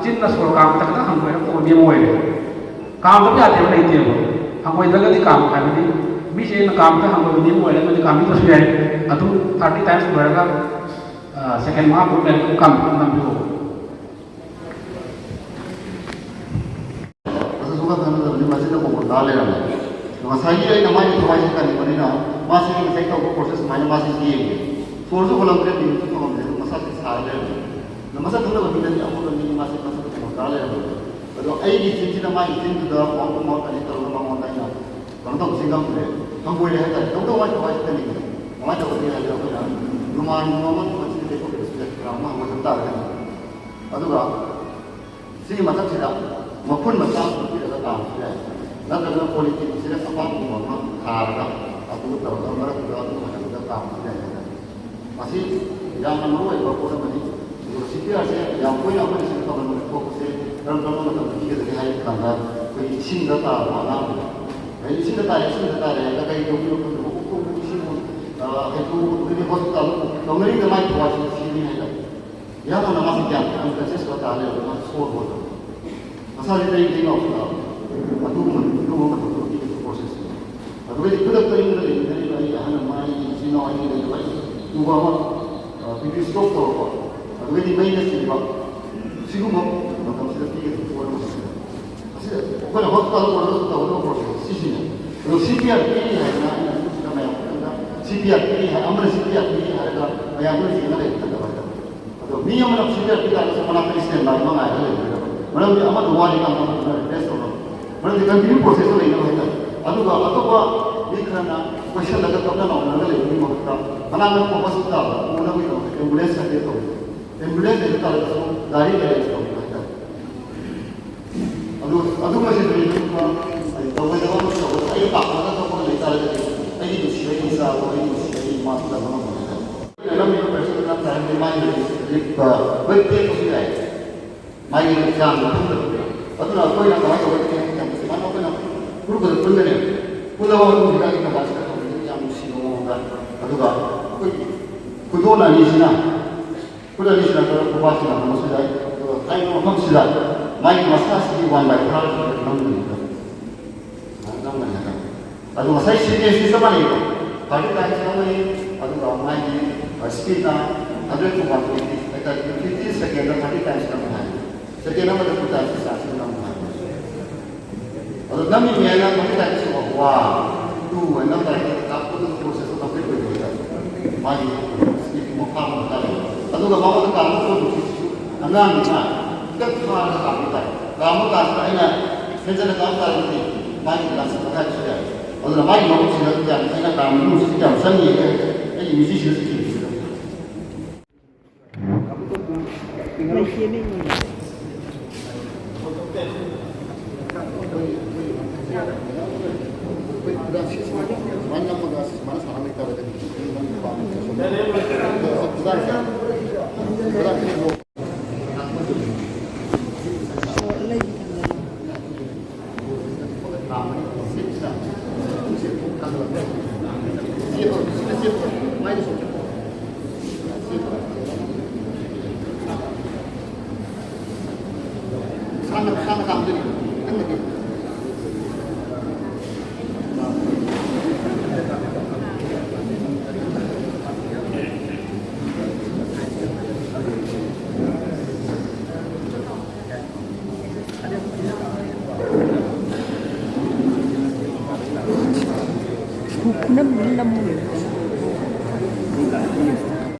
ꯆꯤꯟꯅ ꯁꯣꯔ ꯀꯥꯝꯕꯗ ꯈꯤꯇꯪ ꯍꯪꯒꯣꯏꯔꯛꯄ ꯑꯣꯏꯕ ꯑꯃ ꯑꯣꯏꯔꯦ꯫ ꯀꯥꯝꯗꯕ ꯌꯥꯗꯦꯕ ꯂꯩꯇꯦꯕ꯫ ꯍꯪꯒꯣꯏꯗ꯭ꯔꯒꯗꯤ ꯀꯥꯝꯃꯨ ꯍꯥꯏꯕꯅꯤ꯫ ꯃꯤꯁꯦ ꯑꯩꯅ ꯀꯥꯝꯕꯗ ꯍꯪꯒꯣꯏꯕ ꯃꯤ ꯑꯃ ꯑꯣꯏꯔꯒꯗꯤ ꯀꯥꯝꯕꯤꯗ꯭ꯔꯁꯨ ꯌꯥꯏ꯫ ꯑꯗꯨ ꯊꯥꯔꯇꯤ ꯇꯥꯏꯝꯁ ꯂꯣꯏꯔꯒ ꯁꯦꯀꯦꯟ ꯃꯉꯥ ꯇꯔꯨꯛ ꯂꯩꯔꯒ ꯑꯗꯨꯝ ꯀꯥꯝꯕꯤꯌꯣ꯫ ꯃꯁꯛꯁꯨ ꯈꯪ ꯈꯪꯅꯗꯕꯅꯤ, ꯃꯁꯤꯅ ꯃꯈꯣꯟ ꯇꯥ ꯂꯩꯔꯝꯃꯦ꯫ ꯉꯁꯥꯏꯒꯤ ꯑꯩꯅ ꯃꯥꯒꯤ ꯊꯋꯥꯏꯁꯦ ꯀꯟꯕꯅꯤꯅ ꯃꯥꯁꯤ ꯉꯁꯥꯏ ꯇꯧꯕ ꯄ꯭ꯔꯣꯁꯦꯁ ꯁꯨꯃꯥꯏꯅ ꯃꯥꯁꯤ ꯌꯦꯡꯉꯦ꯫ ꯁꯣꯔꯁꯨ ꯍꯣꯜꯂꯝꯗ꯭ꯔꯦ, ꯃꯤꯅꯤꯠꯁꯨ ꯐꯪꯉꯝꯗ꯭ꯔꯦ, ꯑꯗꯨꯝ ꯃꯁꯥꯁꯦ ꯁꯥꯔ ꯂꯩꯔꯝꯃꯦ꯫ ꯑꯗꯣ ꯃꯁꯛ ꯈꯪꯗꯕ ꯃꯤꯗꯗꯤ ꯑꯃꯨꯛꯀ ꯃꯤ ꯃꯥꯁꯦ ꯃꯁꯛ ꯃꯈꯣꯟ ꯇꯥ ꯂꯩꯔꯝꯃꯦ꯫ ꯑꯗꯣ ꯑꯩꯒꯤ ꯆꯤꯟꯁꯤꯗ ꯃꯥꯒꯤ ꯆꯤꯟꯗꯨꯗ ꯃꯥꯎꯠ ꯇꯨ ꯃꯥꯎꯠ ꯀꯅꯦꯛ ꯇꯧꯔꯒ ꯃꯉꯣꯟꯗ ꯑꯩꯅ ꯀꯩꯅꯣ ꯇꯧꯕꯁꯤ ꯉꯝꯗ꯭ꯔꯦ, ꯍꯪꯒꯣꯏꯔꯦ ꯍꯥꯏꯇꯥꯔꯦ꯫ ꯇꯧꯗꯧ ꯃꯥꯒꯤ ꯊꯋꯥꯏꯁꯤ ꯀꯟꯅꯤꯡꯉꯦ꯫ ꯀꯃꯥꯏꯅ ꯇꯧꯒꯅꯤ ꯍꯥꯏꯕꯗ ꯑꯩꯈꯣꯏꯅ ꯔꯨꯃꯥꯟꯒꯨꯝꯕ ꯑꯃ ꯃꯆꯤꯟꯗ ꯇꯩꯊꯣꯛꯄꯤꯔꯁꯨ ꯌꯥꯏ, ꯈꯔ ꯑꯃ ꯍꯪꯒꯣꯏꯗꯕ ꯇꯥꯔꯒꯗꯤ꯫ ꯑꯗꯨꯒ ꯁꯤꯒꯤ ꯃꯊꯛꯁꯤꯗ ꯃꯈꯨꯟ ꯃꯆꯥ ꯑꯃ ꯄꯤꯔꯒ ꯇꯥꯕꯁꯨ ꯌꯥꯏ, ꯅꯠꯇ꯭ꯔꯒꯅ ꯄꯣꯂꯤꯊꯤꯟꯁꯤꯗ ꯑꯄꯥꯛꯄꯒꯨꯝꯕ ꯑꯃ ꯊꯥꯔꯒ ꯑꯗꯨ ꯇꯧꯔꯒ ꯃꯔꯛꯇꯨꯗ ꯑꯗꯨꯝ ꯍꯜꯂꯒ ꯇꯥꯕꯁꯨ ꯌꯥꯏ ꯍꯥꯏꯇꯥꯔꯦ꯫ ꯃꯁꯤ ꯌꯥꯝꯅ ꯃꯔꯨ ꯑꯣꯏꯕ ꯄꯣꯠ ꯑꯃꯅꯤ꯫ ꯑꯗꯨꯒ ꯁꯤ ꯄꯤ ꯑꯥꯔꯁꯦ ꯌꯥꯝ ꯇꯣꯏꯅ ꯑꯩꯈꯣꯏꯅ ꯁꯤꯗ ꯇꯧꯍꯟꯕ ꯊꯣꯛꯄꯁꯦ ꯀꯔꯝ ꯀꯔꯝꯕ ꯃꯇꯝꯗ ꯄꯤꯒꯗꯒꯦ ꯍꯥꯏꯕ ꯀꯥꯟꯗ ꯑꯩꯈꯣꯏꯒꯤ ꯏꯁꯤꯡꯗ ꯇꯥꯔꯕ ꯑꯅꯥꯕꯗꯣ, ꯑꯗꯩ ꯏꯁꯤꯡꯗ ꯇꯥꯔꯦ, ꯏꯁꯤꯡꯗ ꯇꯥꯔꯦ ꯍꯥꯏꯔꯒ ꯀꯔꯤ ꯇꯧꯗꯣꯏꯅꯣ ꯈꯪꯗꯕ, ꯎꯞꯄ ꯎꯞꯄ ꯏꯁꯤꯡ, ꯑ, ꯍꯩꯀ꯭ꯔꯨ ꯑꯗꯨꯗꯒꯤ ꯍꯣꯁꯄꯤꯇꯥꯜꯗ ꯇꯧꯅꯔꯤꯕ ꯃꯥꯏ ꯊꯋꯥꯏꯁꯤ ꯁꯤꯅꯤ ꯍꯥꯏꯅ꯫ ꯌꯥꯝꯅ ꯃꯥꯁꯤ ꯒ꯭ꯌꯥꯟ ꯑꯟꯀꯟꯁꯤꯌꯁ ꯑꯣꯏ ꯇꯥꯔ ꯂꯩꯔꯕ ꯃꯥꯁꯤ ꯁꯣꯔ ꯍꯣꯟꯕ꯫ ꯃꯁꯥꯁꯤ ꯇꯩ ꯇꯩ ꯂꯥꯎꯁꯤꯜꯂꯛꯑꯕ꯫ ꯑꯗꯨꯒꯨꯝꯕ ꯑꯗꯨꯒꯨꯝꯕ ꯃꯇꯝꯗ ꯄꯤꯒꯗꯕ ꯄ꯭ꯔꯣꯁꯦꯁꯁꯤꯅꯤ꯫ ꯑꯗꯨꯒꯗꯤ ꯈꯨꯗꯛꯇ ꯌꯨꯝꯗ ꯂꯩꯃꯤꯟꯅꯔꯤꯕ ꯑꯩ ꯑꯍꯜ ꯑꯃ, ꯑꯩꯒꯤ ꯏꯆꯤꯟ ꯏꯅꯥꯎ ꯑꯅꯤ ꯂꯩꯕ ꯑꯩ ꯎꯕ ꯑꯃ, ꯑ, ꯕꯤ ꯄꯤ ꯁ꯭ꯇ꯭ꯔꯣꯛ ꯇꯧꯔꯛꯄ, ꯑꯗꯨꯒꯗꯤ ꯃꯩꯅ ꯆꯤꯡꯕ, ꯁꯤꯒꯨꯝꯕ ꯃꯇꯝꯁꯤꯗ ꯄꯤꯒꯗꯕ ꯄꯣꯠ ꯑꯃꯁꯤꯅꯤ꯫ ꯑꯁꯤꯗ ꯑꯩꯈꯣꯏꯅ ꯍꯣꯁꯄꯤꯇꯥꯜ ꯑꯣꯏꯔꯒꯁꯨ ꯇꯧꯒꯗꯕ ꯄ꯭ꯔꯣꯁꯦꯁ ꯁꯤꯁꯤꯅꯦ꯫ ꯑꯗꯣ ꯁꯤ ꯄꯤ ꯑꯥꯔ ꯄꯤꯔꯤ ꯍꯥꯏꯗꯅ ꯑꯩꯅ ꯁꯤꯗ ꯃꯌꯥꯝ ꯄꯨꯝꯅꯃꯛꯇ ꯁꯤ ꯄꯤ ꯑꯥꯔ ꯄꯤꯔꯤ ꯍꯥꯏ, ꯑꯃꯅ ꯁꯤ ꯄꯤ ꯑꯥꯔ ꯄꯤꯔꯤ ꯍꯥꯏꯔꯒ ꯃꯌꯥꯝ ꯄꯨꯝꯅ ꯌꯦꯡꯉ ꯂꯩꯕ ꯅꯠꯇꯕ ꯍꯥꯏꯇꯥꯔꯦ꯫ ꯑꯗꯣ ꯃꯤ ꯑꯃꯅ ꯁꯤ ꯄꯤ ꯑꯥꯔ ꯄꯤ ꯇꯥꯔꯒꯁꯨ ꯃꯅꯥꯛꯇ ꯁ꯭ꯇꯦꯟ ꯕꯥꯏ ꯑꯃ ꯉꯥꯏꯔꯒ ꯂꯩꯕꯤꯒꯗꯕ꯫ ꯃꯔꯝꯗꯤ ꯑꯃꯗ ꯋꯥꯔꯤ ꯀꯥꯟꯗ ꯑꯃꯗꯨꯅ ꯔꯤꯄ꯭ꯂꯦꯁ ꯇꯧꯅꯕ꯫ ꯃꯔꯝꯗꯤ ꯀꯟꯇꯤꯅ꯭ꯌꯨ ꯄ꯭ꯔꯣꯁꯦꯁꯇ ꯂꯩꯅꯕ ꯍꯥꯏꯇꯥꯔꯦ꯫ ꯑꯗꯨꯒ ꯑꯇꯣꯞꯄ ꯃꯤ ꯈꯔꯅ ꯀꯣꯏꯁꯜꯂꯒ ꯀꯞꯅ ꯂꯥꯎꯅꯔꯒ ꯂꯩꯕꯒꯤ ꯃꯍꯨꯠꯇ ꯃꯅꯥꯛ ꯅꯛꯄ ꯍꯣꯁꯄꯤꯇꯥꯜꯗ ꯄꯨꯅꯕꯒꯤꯗꯃꯛꯇ ꯑꯦꯝꯕꯨꯂꯦꯟꯁ ꯍꯥꯏꯕ ꯇꯧꯏ꯫ ꯑꯦꯝꯕꯨꯂꯦꯟꯁ ꯂꯩꯕ ꯇꯥꯔꯒꯁꯨ ꯒꯥꯔꯤ ꯑꯦꯔꯦꯟꯖ ꯇꯧꯕ ꯍꯥꯏꯇꯥꯔꯦ꯫ ꯑꯗꯨ ꯑꯗꯨꯃꯁꯤꯗꯤ ꯑꯩ ꯇꯧꯔꯣꯏꯗꯕ ꯑꯃꯁꯨ ꯇꯧꯔꯣꯏ꯫ ꯑꯩ ꯄꯥꯈꯠꯂꯒ ꯊꯣꯛꯄ ꯂꯩ ꯇꯥꯔꯒꯗꯤ ꯑꯩꯒꯤ ꯅꯨꯡꯁꯤ ꯑꯩꯒꯤ ꯏꯆꯥꯕꯨ ꯑꯩꯒꯤ ꯅꯨꯡꯁꯤ ꯑꯩꯒꯤ ꯏꯃꯥ ꯇꯝꯕ ꯉꯝꯃꯣꯏ ꯍꯥꯏꯇꯥꯔꯦ꯫ ꯑꯩꯅ ꯂꯧꯔꯤꯕ ꯄꯩꯁꯥꯗꯨ ꯅꯠꯇ꯭ꯔꯥ ꯍꯥꯏꯕꯗꯤ ꯃꯥꯒꯤ ꯍꯧꯖꯤꯛ ꯍꯧꯖꯤꯛ ꯋꯦꯠ ꯇꯦꯛꯄꯁꯨ ꯌꯥꯏ꯫ ꯃꯥꯒꯤ ꯆꯥꯡꯗꯣ ꯈꯪꯗꯕꯅꯤ꯫ ꯑꯗꯨꯅ ꯑꯩꯈꯣꯏꯅ ꯀꯃꯥꯏꯅ ꯇꯧꯒꯅꯤ ꯍꯥꯏꯕꯁꯦ ꯃꯥꯅ ꯑꯩꯈꯣꯏꯅ ꯒ꯭ꯔꯨꯞꯇꯨꯗ ꯄꯨꯟꯒꯅꯤ꯫ ꯄꯨꯜꯂꯕ ꯃꯇꯨꯡꯁꯤꯗ ꯑꯩꯒꯤ ꯀꯄꯥꯁꯤꯇ ꯇꯧꯕꯁꯤꯗ ꯌꯥꯝ ꯅꯨꯡꯁꯤꯕ ꯃꯑꯣꯡꯗ꯫ ꯑꯗꯨꯒ ꯑꯩꯈꯣꯏꯒꯤ ꯈꯨꯗꯣꯜ ꯑꯅꯤꯁꯤꯅ, ꯈꯨꯠ ꯑꯅꯤꯁꯤꯅ ꯈꯨꯕꯥꯛꯁꯤꯅ ꯊꯝꯕꯁꯤꯗ, ꯑꯗꯨꯒ ꯍꯥꯏꯔꯤꯕ ꯃꯐꯝꯁꯤꯗ ꯃꯥꯒꯤ ꯃꯁꯥꯁꯤꯒꯤ ꯋꯥꯟ ꯕꯥꯏ ꯐꯥꯏꯚ ꯅꯝꯒꯅꯤ꯫ ꯅꯝꯒꯅꯤ ꯍꯥꯏꯇꯥꯔꯦ꯫ ꯑꯗꯨ ꯉꯁꯥꯏ ꯁꯤꯛꯅꯦꯁꯁꯤ ꯆꯞ ꯃꯥꯟꯅꯩꯀꯣ꯫ ꯊꯥꯔꯇꯤ ꯇꯥꯏꯝꯁ ꯂꯧꯒꯅꯤ, ꯑꯗꯨꯒ ꯃꯥꯒꯤ ꯁ꯭ꯄꯤꯠꯅ ꯍꯟꯗ꯭ꯔꯦꯠ ꯇꯨ ꯋꯥꯟ ꯇ꯭ꯋꯦꯟꯇꯤ ꯍꯥꯏꯇꯥꯔꯦ, ꯐꯤꯐꯇꯤ ꯁꯦꯀꯦꯟꯗ ꯊꯥꯔꯇꯤ ꯇꯥꯏꯝꯁ ꯅꯝꯃꯨ ꯍꯥꯏ꯫ ꯁꯦꯀꯦꯟ ꯑꯃꯗ ꯇꯨ ꯇꯥꯏꯝꯁ ꯆꯥꯟꯁ ꯅꯝꯃꯨ ꯍꯥꯏ꯫ ꯑꯗꯣ ꯅꯝꯃꯤꯉꯩꯗ ꯊꯥꯔꯇꯤ ꯇꯥꯏꯝꯁ ꯋꯥꯟ ꯇꯨ ꯍꯥꯏꯅ ꯅꯝ ꯇꯥꯔꯒꯗꯤ ꯀꯥꯞꯄꯗꯨ ꯄ꯭ꯔꯣꯁꯦꯁꯇꯣ ꯀꯝꯄ꯭ꯂꯤꯠ ꯑꯣꯏꯗꯣꯏꯅꯦ꯫ ꯃꯥꯒꯤ ꯁ꯭ꯄꯤꯠ ꯃꯈꯥ ꯑꯃ ꯇꯥꯔꯦ꯫ ꯑꯗꯨꯒ ꯃꯉꯣꯟꯗ ꯀꯥꯝꯕ ꯄꯣꯠꯇꯨꯁꯨ ꯑꯉꯥꯡꯅꯤꯅ ꯈꯤꯇꯪ ꯐꯥꯔꯒ ꯀꯥꯝꯕ ꯇꯥꯏ꯫ ꯀꯥꯝꯕ ꯀꯥꯟꯁꯤꯗ ꯑꯩꯅ ꯍꯦꯟꯖꯟꯅ ꯀꯥꯝ ꯇꯥꯔꯒꯗꯤ ꯃꯥꯒꯤ ꯂꯥꯡꯁꯟꯕ ꯍꯥꯏꯕꯁꯨ ꯌꯥꯏ꯫ ꯑꯗꯨꯅ ꯃꯥꯒꯤ ꯃꯍꯨꯠꯁꯤꯗ ꯌꯥꯝ ꯑꯩꯅ ꯀꯥꯝꯕ ꯃꯅꯨꯡꯁꯤꯗ ꯌꯥꯝ ꯆꯪꯉꯤ ꯍꯥꯏꯔꯒ ꯑꯩꯒꯤ ꯃ꯭ꯌꯨꯖꯤꯛꯁꯤꯗꯁꯨ ꯊꯤꯕꯤꯒꯗꯕꯅꯤ꯫ ꯈꯨꯅꯝꯗꯨꯅ ꯅꯝꯃꯨꯔꯦ꯫